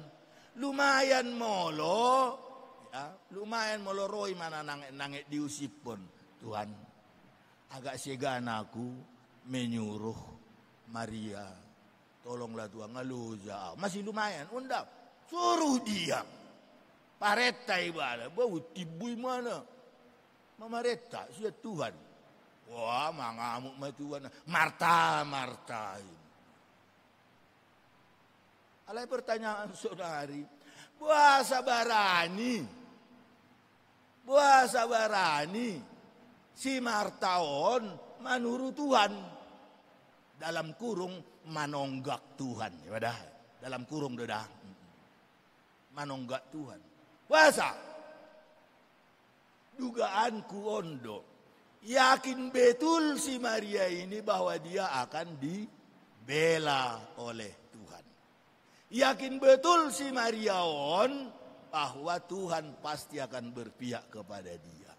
Lumayan molo, ya, lumayan molo ro i manang nangek-nangek diusiphon. Tuhan, agak segan aku menyuruh Maria. Tolonglah Tuhan, nga loja au. Masih lumayan, unda. Suruh dia. Parenta ibana, bau timbui mana. Mamarenta, sian Tuhan. Wah, mangamuk ma Tuhan. Marta, Marta. Alai pertanyaan saudari, boasa barani? Boasa barani si Marta on manuru Tuhan? Dalam kurung, manonggak Tuhan. Ya, dah. Dalam kurung do dah. Manonggak Tuhan. Boasa? Dugaanku on do. Yakin betul si Maria ini bahwa dia akan dibela oleh Tuhan. Yakin betul si Maria on bahwa Tuhan pasti akan berpihak kepada dia.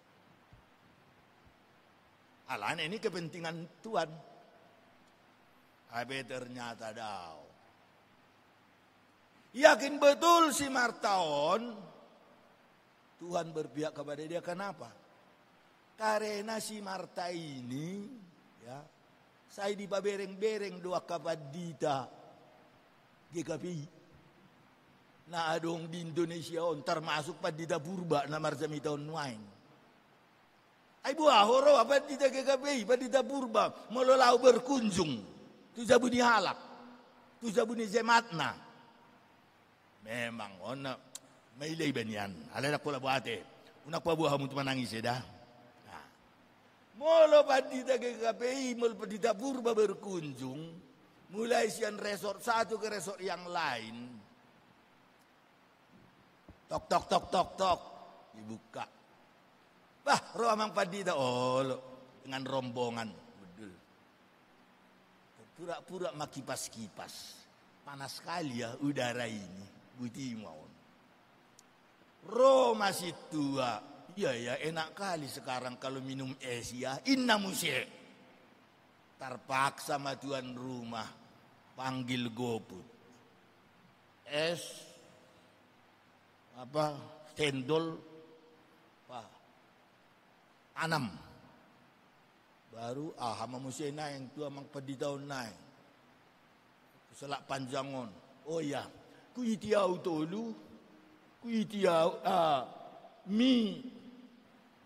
Alana ini kepentingan Tuhan. Tapi ternyata dao. Yakin betul si Marta on, Tuhan berpihak kepada dia. Kenapa? Karena si Marta ini, ya, sai dipabereng-bereng do angka pandita G K P I na adong di Indonesia on, termasuk pandita Purba na marjamitahon nuaeng. Ai boha ho ro pandita G K P I, pandita Purba, molo laho berkunjung tu jabu ni halak, tu jabu ni jemaatna. Memang on na mailei banian, alai ndang pola boha ate. Unang paboa hamu tu manangis eda. Nah. Molo pandita G K P I, molo pandita Purba berkunjung, mulai sian resort satu ke resort yang lain. Tok, tok, tok, tok, tok. Dibuka. Bah, ro amang pandita, olo, dengan rombongan. Betul. Pura-pura ma kipas-kipas. Panas sekali ya udara ini. Buti ma on. Ro ma sintua. Iya ya, enak kali sekarang kalau minum es ya. Inna muse. Terpaksa ma tuan rumah panggil GoFood. Es, apa, cendol, wah, anam. Baru aha ma muse naeng tu amang pandita on naeng? Salak panjang on. Oh iya, kuiti au tolu, kuiti au, ah, mi,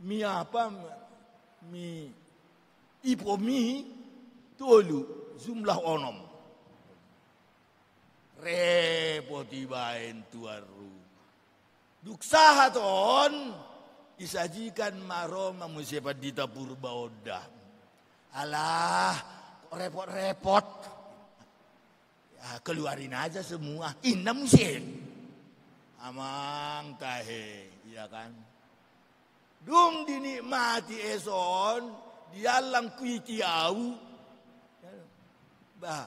mi apa, mi, ipo mi tolu, jumlah onom. Repot ibaen tuan rumah. Dung sahat on, disajikan ma ro ma muse pandita Purba on da. Alah, repot-repot. Ya, keluarin aja semua. Inna muse. Amang tahe, iya kan? Dung dinikmati es on, diallang kuiti au. Bah,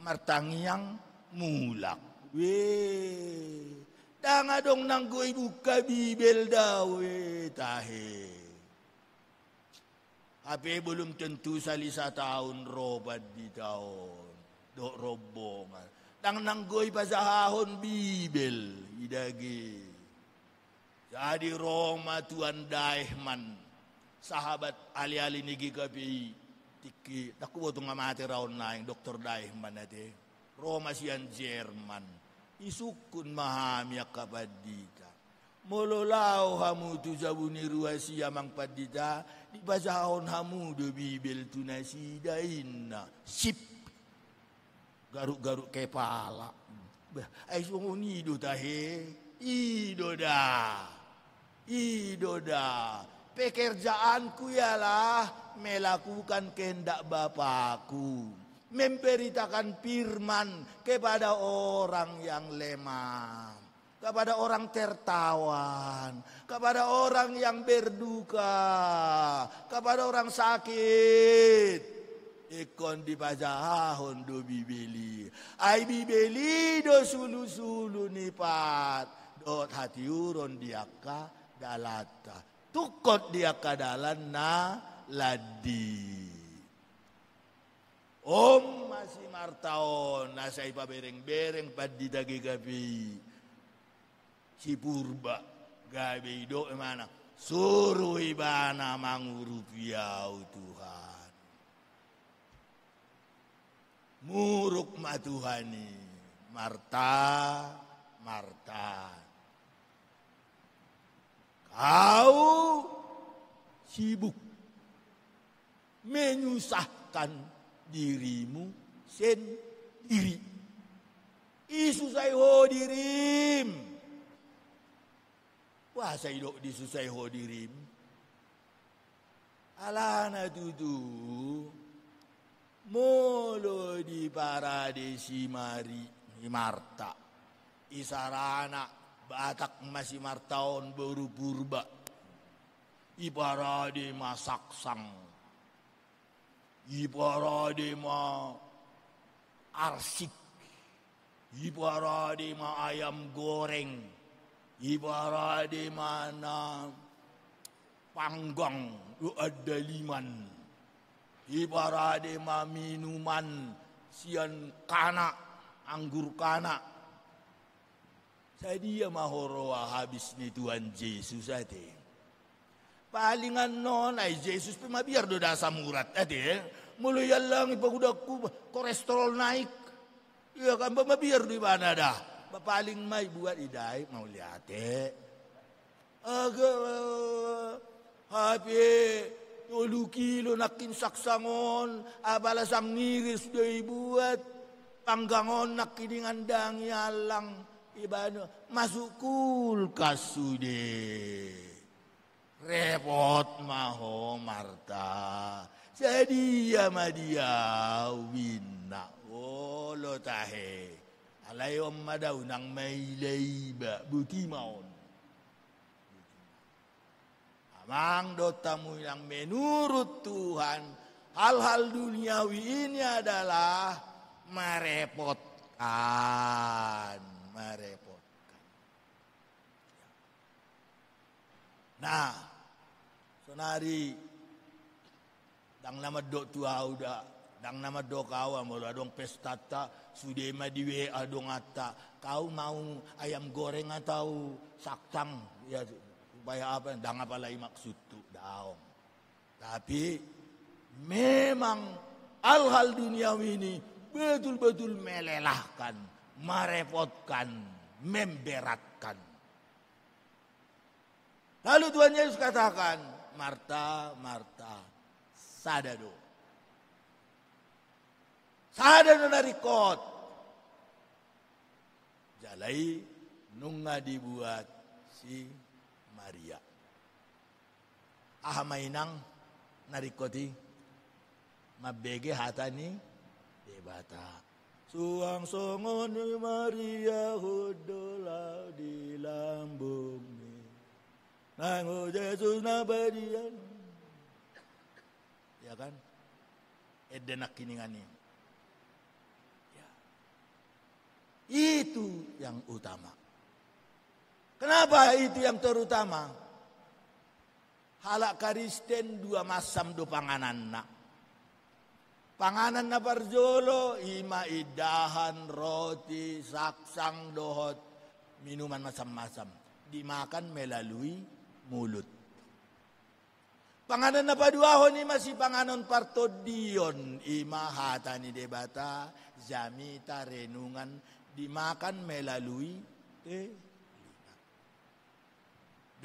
martangiang mulak. Weh, ndang adong nanggo ibuka Bibel da, weh, tahe. Hape belum tentu sali sataon ro pandita on dohot rombongan. Ndang nanggo ipajahahon Bibel, i dage. Jadi ro ma Tuan Daehman, sahabat ali-ali ni G K P I, tingki, ndang huboto nga mate ra on naeng, Doktor Daehman ate. Ro ma sian Jerman, disungkun ma hami angka pandita. Molo laho hamu tu jabu ni ruas i amang pandita, dipajahahon hamu do Bibel tu nasida, inna. Sip. Garuk-garuk kepala. Bah, ai songon i do tahe, i do da. I do da. Pekerjaanku ialah melakukan kehendak Bapakku, memberitakan firman kepada orang yang lemah, kepada orang tertawan, kepada orang yang berduka, kepada orang sakit. Ingkon dipajahahon do Bibel i. Ai Bibel i do sulu-sulu ni pat dohot hatiuron di angka dalanta. Tungkot di angka dalan na landi. On ma si Marta on, na sai pabereng-bereng pandita G K P I. Si Purba, gabe didok ibana, suru ibana mangurupi au Tuhan. Muruk ma Tuhan i, Marta, Marta. Kau sibuk menyusahkan dirimu sendiri. Isusai ho dirim. Boasa didok disusai ho dirim? Alana tutu, molo diparade si Mari, si Marta, isarana Batak ma si Marta on, boru Purba. Diparade ma saksang, diparade ma arsik, diparade ma ayam goreng, diparade ma na panggang, andaliman, diparade ma minuman sian kana, anggur kana. Sadia ma huroha habis ni Tuhan Jesus ate? Paling annon, ai Jesus pe mabiar do da asam urat ate. Molo iallangi pangudangku, kolesterol naik. Iya kan, ba mabiar do ibana da. Ba paling ma ibuat, i dai, mauliate. Aga, hape tolu kilo nangkin saksang on, apala sangiris do ibuat, panggang on nangkin ingandangi allang, ibana masuk kulkas sude. Repot ma ho Marta. Sadia ma di au, inna. Olo tahe. Alai on ma da unang maila iba, boti ma on. Amang dohot hamu inang, menurut Tuhan, hal-hal duniawi ini adalah merepotkan, merepotkan. Nah, sonari ndang na mandok tu au da, ndang na mandok au, molo adong pestanta, sude ma di W A donganta, kau mau ayam goreng atau saksang, ya, supaya apa, ndang apala i maksudhu, daong. Tapi Memang hal-hal duniawi ini betul-betul melelahkan, merepotkan, memberatkan. Lalu Tuhan Yesus katakan, "Marta, Marta, sada do. Sada do na ringkot." Jala i nunga dibuat si Maria. Aha ma inang na ringkot i? Mambege hata ni Debata. Suang songon i Maria hundul au di lambungmi. Nang Jesus na badia. Ya kan? Ende nangkiningan i. Ya. Itu yang utama. Kenapa itu yang terutama? Halak Kristen dua macam do pangananna. Panganan na parjolo, i ma indahan, roti, saksang, dohot minuman macam-macam. Dimakan melalui mulut. Panganan na paduahon i ma sipanganon partondion, i ma hata ni Debata, jamita, renungan, dimakan melalui telinga.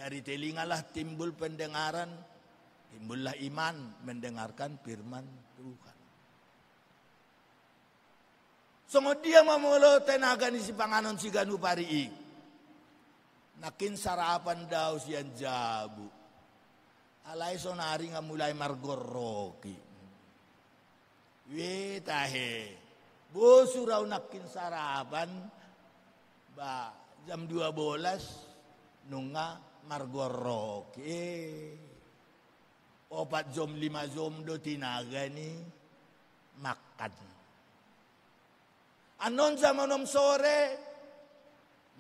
Dari telingalah timbul pendengaran, timbullah iman mendengarkan firman Tuhan. Songon dia ma molo tenaga ni sipanganon siganup ari i? Nangkin sarapan do au sian jabu. Alai sonari nga mulai margorroki. We tahe, bosur au nangkin sarapan, ba jam dua bolas nunga margorroki. Eh. Opat jom lima jom do tinaga ni makan. Annon jam onom sore,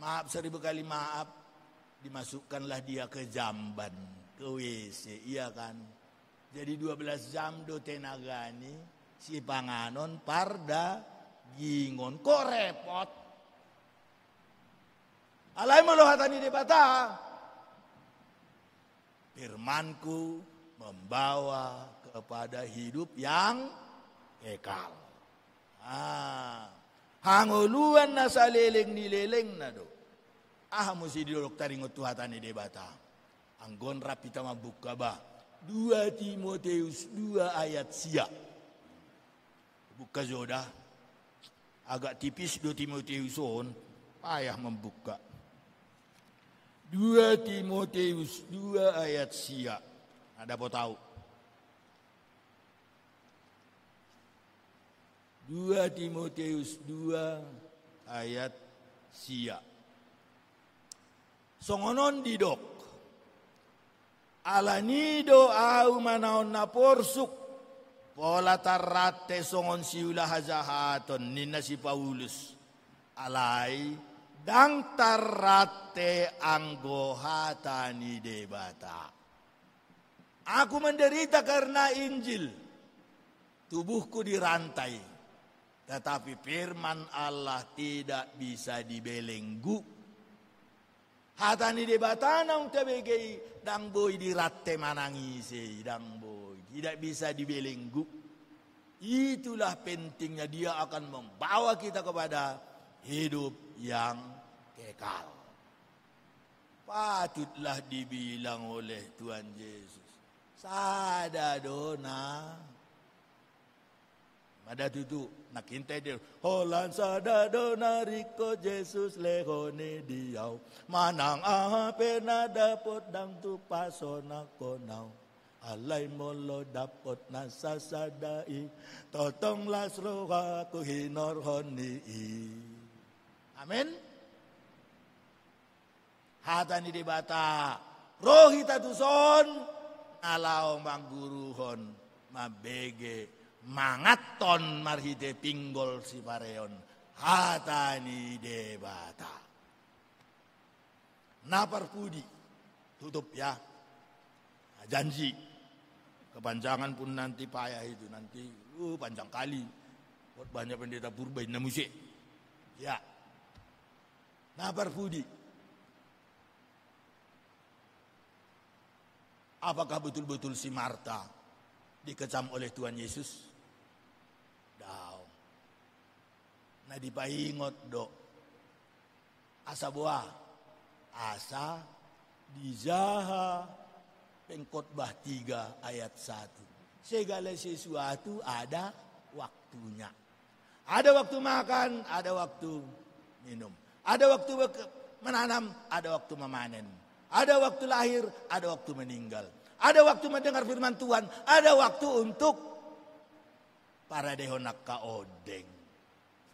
maaf seribu kali maaf, dimasukkanlah dia ke jamban, ke W C, iya kan? Jadi dua belas jam do tenaga ni sipanganon pardagingon. Kok repot? Alai molo hata ni Debata, "Firman-Ku membawa kepada hidup yang kekal." Ah, hangoluan na saleleng ni lelengna do. Aha muse didok taringot tu hata ni Debata? Anggo on rap hita mambuka ba. Dua Timoteus dua ayat sia. Buka jo da. Agak tipis do Timoteus on, payah mambuka. Dua Timoteus dua ayat sia. Na dapot au. Dua Timoteus dua ayat sia. Songon on didok. Alani do au manaon na porsuk, pola tarrante songon siula hajahaton, ninna si Paulus. Alai, ndang tarrante anggo hata ni Debata. Aku menderita karena Injil, tubuhku dirantai, tetapi firman Allah tidak bisa dibelenggu. Hata ni Debata naung tabege i, ndang boi dirante manang ise i, ndang boi. Tidak bisa dibelenggu. Itulah pentingnya, dia akan membawa kita kepada hidup yang kekal. Patutlah dibilang oleh Tuhan Yesus, sada do na Mada tutu, nangkin taida, holan sada do na ringkot Jesus lehon i di au. Manang aha pe na dapot ndang tung pasonanghon au. Alai molo dapot na sasada i, tongtong las rohaku hinorhon ni i. Amen. Hata ni Debata, ro hita tuson, na laho mangguruhon, mambege, manganhon marhite pinggol sipareon, hata ni Debata. Na parpudi, tutup ya. Janji, kepanjangan pun nanti payah itu, nanti, uh, panjang kali. Khotbahnya Pendeta Purba, inna muse. Ya. Na parpudi. Apakah betul-betul si Marta dikecam oleh Tuhan Yesus? Daong. Na dipaingot do. Asa boha? Asa dijaha Pengkhotbah tiga ayat satu. Segala sesuatu ada waktunya. Ada waktu makan, ada waktu minum. Ada waktu bek-, menanam, ada waktu memanen. Ada waktu lahir, ada waktu meninggal. Ada waktu mendengar firman Tuhan, ada waktu untuk paradehon angka ondeng.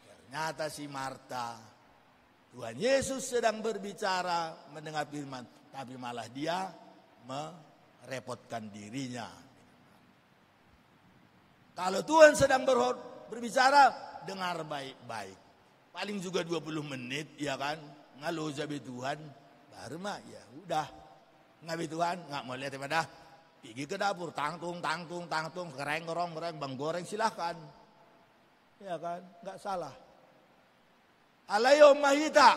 Ternyata si Marta, Tuhan Yesus sedang berbicara, mendengar firman, tapi malah dia merepotkan dirinya. Kalau Tuhan sedang berho-, berbicara, dengar baik-baik. Paling juga dua puluh menit, ya kan? Nga loja be Tuhan, baru ma, ya udah. Nga be Tuhan, nga, mauliate ma da. Pigi ke dapur, tangtung, tangtung, tangtung, kereng, kerong, kereng, bang goreng, silahkan. Ya kan? Nggak salah. Alai on ma hita.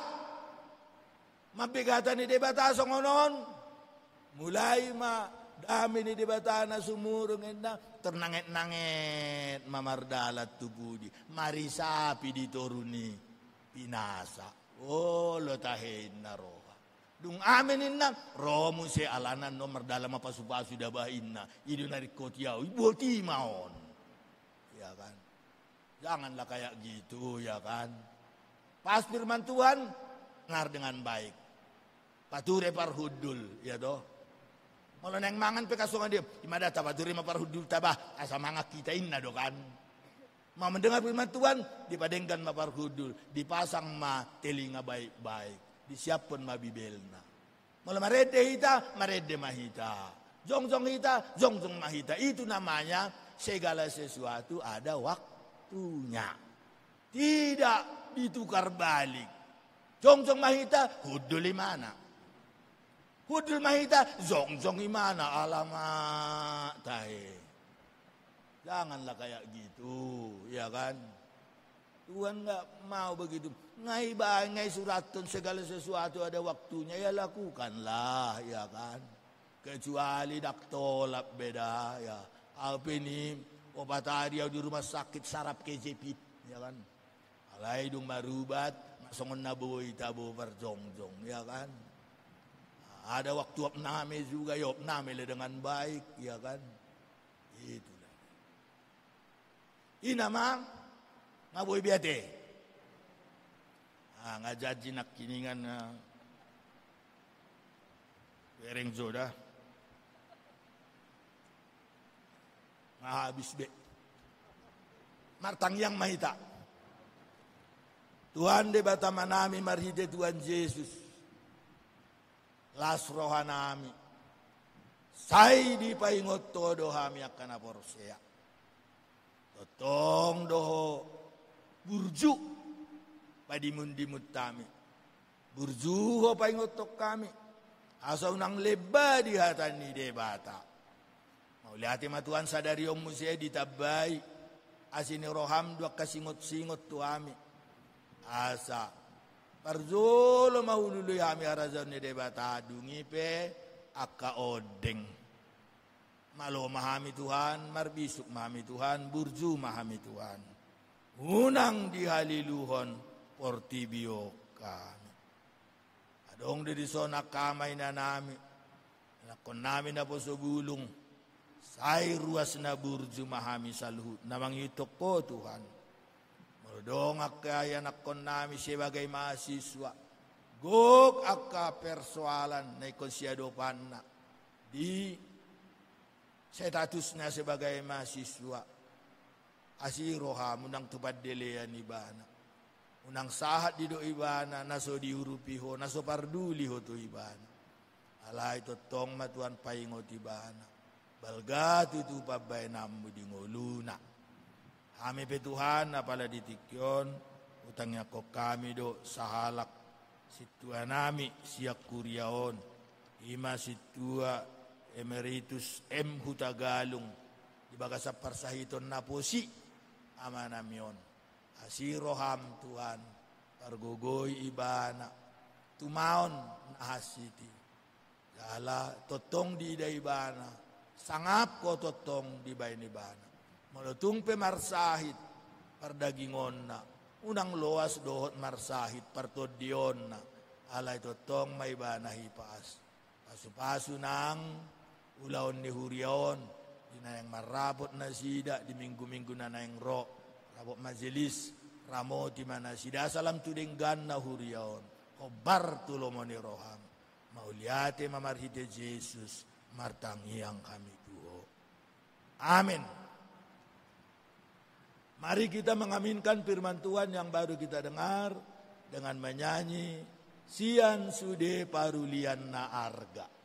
Mambege hata ni Debata songon on. Mulai ma dame ni Debata na sumurung, ninna, ternanget-nanget ma mardalan tu pudi. Marisapi di toru ni pinasa. Olo tahe, ninna, roha. Dung amen, ninna, ro muse, alana on mardalan ma pasu-pasu da bah, ninna. I do na ringkot i au, i boti ma on. Ya kan? Janganlah kayak gitu, ya kan? Pas firman Tuhan, dengar dengan baik. Pature parhundul, ya toh? Molo naeng mangan pe kasongan dia, i ma da, tapature ma parhundulta bah, asa mangan hita, ninna do kan. Mau mendengar firman Tuhan, dipadenggan ma parhundul, dipasang ma telinga baik-baik, disiaphon ma Bibelna. Molo marende hita, marende ma hita. Jongjong hita, jongjong ma hita. Itu namanya segala sesuatu ada waktunya. Tidak ditukar balik. Jongjong ma hita, hundul imana. Hundul ma hita, jongjong imana. Alamak, tahe. Janganlah kayak gitu, ya kan? Tuhan nggak mau begitu. Nga ibaen, nga isurathon segala sesuatu ada waktunya, ya lakukanlah, ya kan? Kecuali ndang tolap be da, ya. Au pe ni opat ari au di rumah sakit saraf kejepit, ya kan? Alai dung marubat, nga songon na boi tabo parjongjong, ya kan? Ada waktu opname juga, ya opname le dengan baik, ya kan? Itulah. I nama, nga boi be ate. Ah, nga janji nangkiningan, ah, bereng jo da. Nga habis be. Martangiang ma hita. Tuhan Debata Amanami, marhite Tuhan Jesus. Las rohanami. Sai dipaingot Ho do hami angka na porsea. Tongtong do Ho burju padimun-dimun hami. Burju Ho paingothon hami. Asa unang lemba di hata ni Debata. Mauliate ma Tuhan, sadari on muse ditambai asi ni roham dohot angka singot-singot tu hami. Asa parjolo ma hulului hami harajaon ni Debata, dung i pe angka ondeng. Malo ma hami Tuhan, marbisuk ma hami Tuhan, burju ma hami Tuhan. Unang dihaliluhon portibi on hami. Adong do dison angka ama inanami, anakkonnami naposo bulung, sai ruas na burju ma hami saluhutna mangihuthon Ho Tuhan. Molo adong angka ianakkonnami sebagai mahasiswa, gok angka persoalan na ingkon siadopanna di statusna sebagai mahasiswa, asi roham unang tu pandelean ibana. Unang sahat didok ibana na so diurupi Ho, na so parduli Ho tu ibana. Alai tongtong ma Tuhan paingot ibana. Balga tutu pambaenanmu di ngoluna. Hami pe Tuhan, apala di tingki on, hutangiangkon hami do sahalak sintuanami sian kuria on. I ma Sintua Emeritus M Hutagalung, di bagasan parsahiton na posi amanami on. Asi roham Tuhan, pargogoi ibana, tumaon na hansit i. Jala tongtong diida ibana sangap ho tongtong dibahen ibana. Molo tung pe marsahit pardagingonna, unang loas dohot marsahit partondionna, alai tongtong ma ibana hipas. Pasupasu nang ulaon ni huria on, di na naeng marrapot nasida di minggu-minggu na naeng ro, rapot majelis, ramoti ma nasida asa lam tu dengganna huria on, hombar tu lomo ni roham. Mauliate ma marhite Jesus, martangiang hami tu Ho. Amin. Mari kita mengaminkan firman Tuhan yang baru kita dengar dengan menyanyi Sian Sude Parulian na Arga.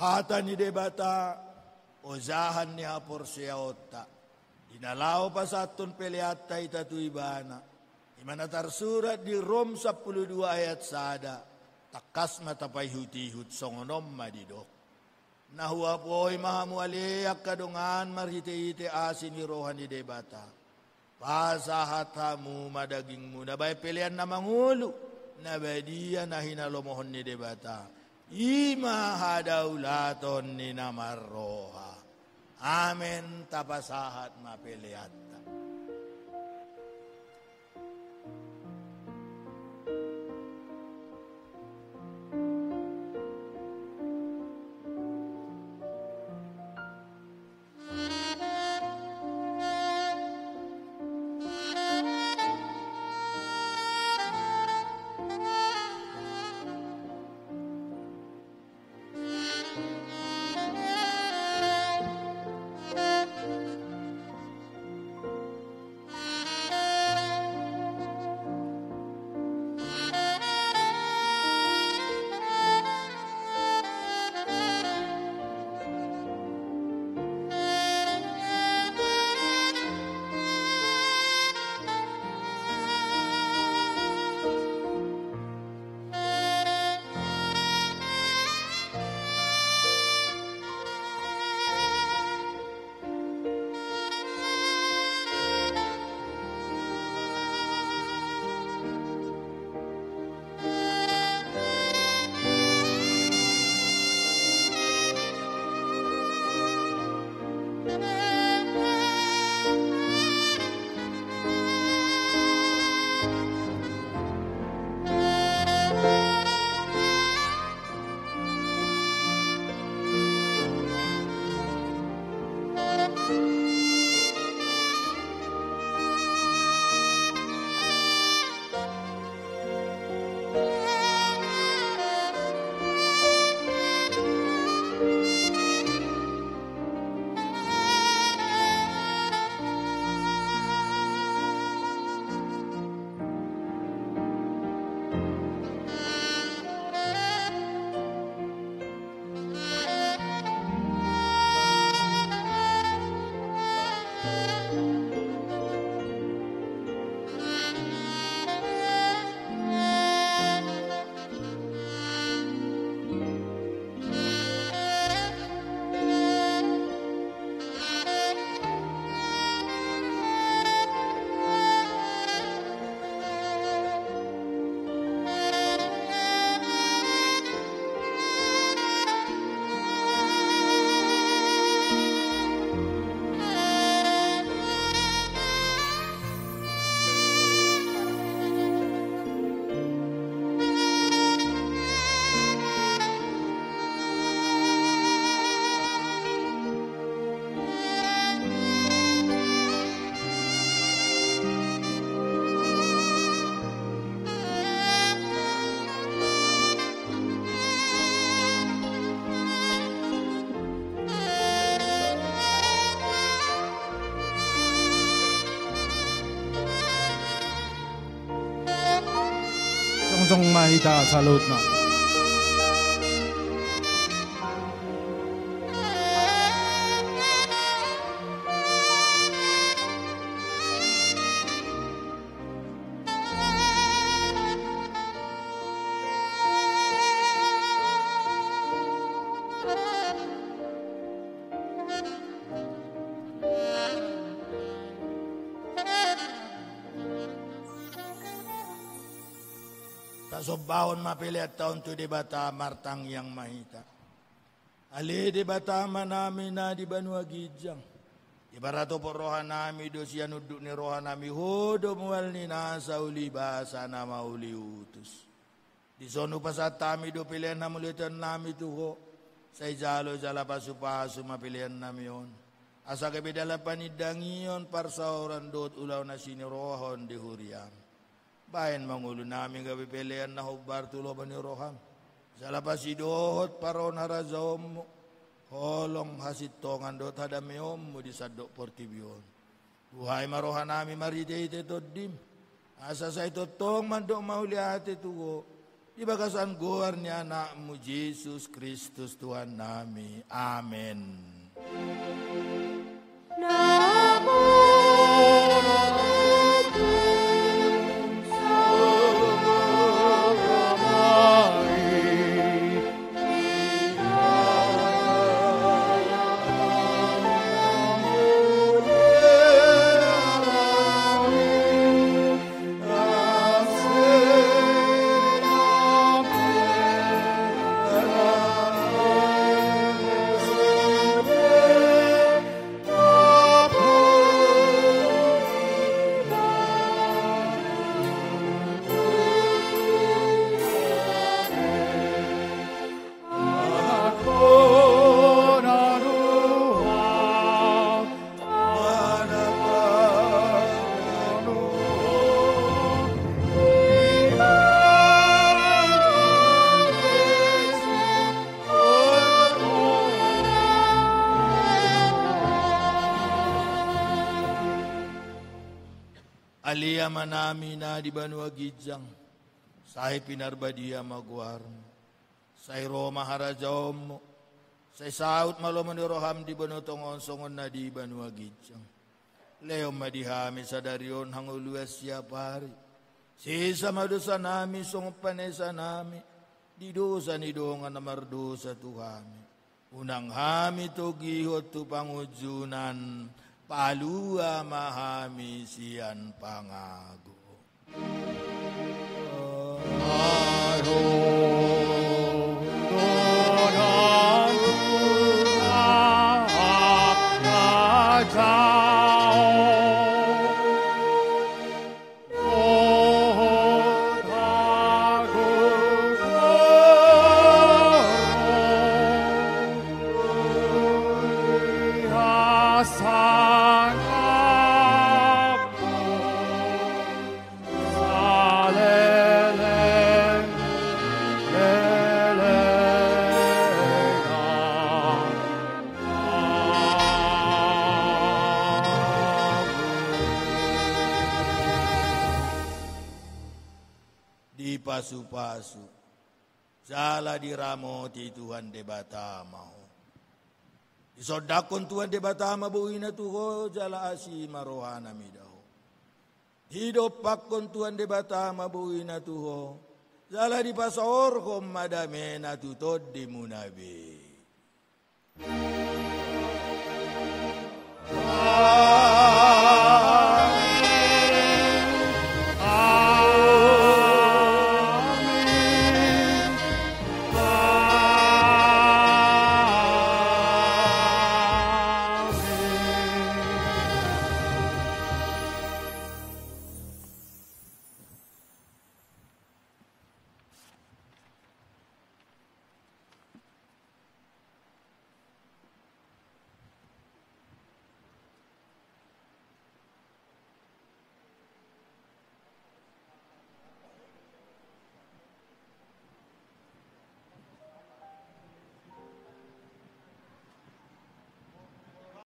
Hata ni Debata, ojahan ni haporseaonta, di na laho pasahathon peleanta hita tu Ibana, i ma na tarsurat di Rom sampulu dua ayat sada, tangkas ma tapaihut-ihut songon on ma didok. Na huapoi ma hamu ale angka dongan marhite-hite asi ni roha ni Debata. Pasahat hamu ma dagingmuna bahen pelean na mangolu, na badia na hinalomohon ni Debata. I ma hadaulaton ni na marroha. Amen, tapasahat ma peleanta. Song ma hita saluhutna. Tasombahon ma peleanta on tu Debata, martangiang ma hita. Ale Debata Amanami na di banua ginjang, diparatopot rohanami do sian unduk ni rohanami Ho do mual ni nasa, ulibasa na mauliutus. Dison hupasahat hami do pelean hamuliatennami tu Ho. Sai jalo jala pasupasu ma peleannami on, asa gabe dalan panindangion, parsaoran dohot ulaon asi ni roha on di huriam. Bahen ma ngolunami gabe pelean na hombar tu lomo ni roham, jala pasidohot parrohahon harajaonmu, holong, hasintongan dohot hadameonmu di sandok portibi on. Buhai ma rohanami marhitehite Tondim, asa sai tongtong mandok mauliate tu Ho, di bagasan goar ni Anakmu Jesus Kristus Tuhannami. Amen. Ale Amanami na di banua ginjang, sai pinarbadia ma goarmu. Sai ro ma harajaonmu. Sai saut ma lomo ni roham di banua tonga on songon na di banua ginjang. Lehon ma di hami sadari on hangoluan siapari. Sesa ma dosanami songon panesanami di dosa ni dongan na mardosa tu hami. Unang hami togihon tu pangunjunan, palua ma hami sian pangago. Dipasupasu jala diramoti Tuhan Debata ma ho. Disondangkon Tuhan Debata ma bohina tu ho, jala asi ma rohana mida ho. Didompakkon Tuhan Debata ma bohina tu ho, jala dipasaorhon ma damena tu tondimuna be.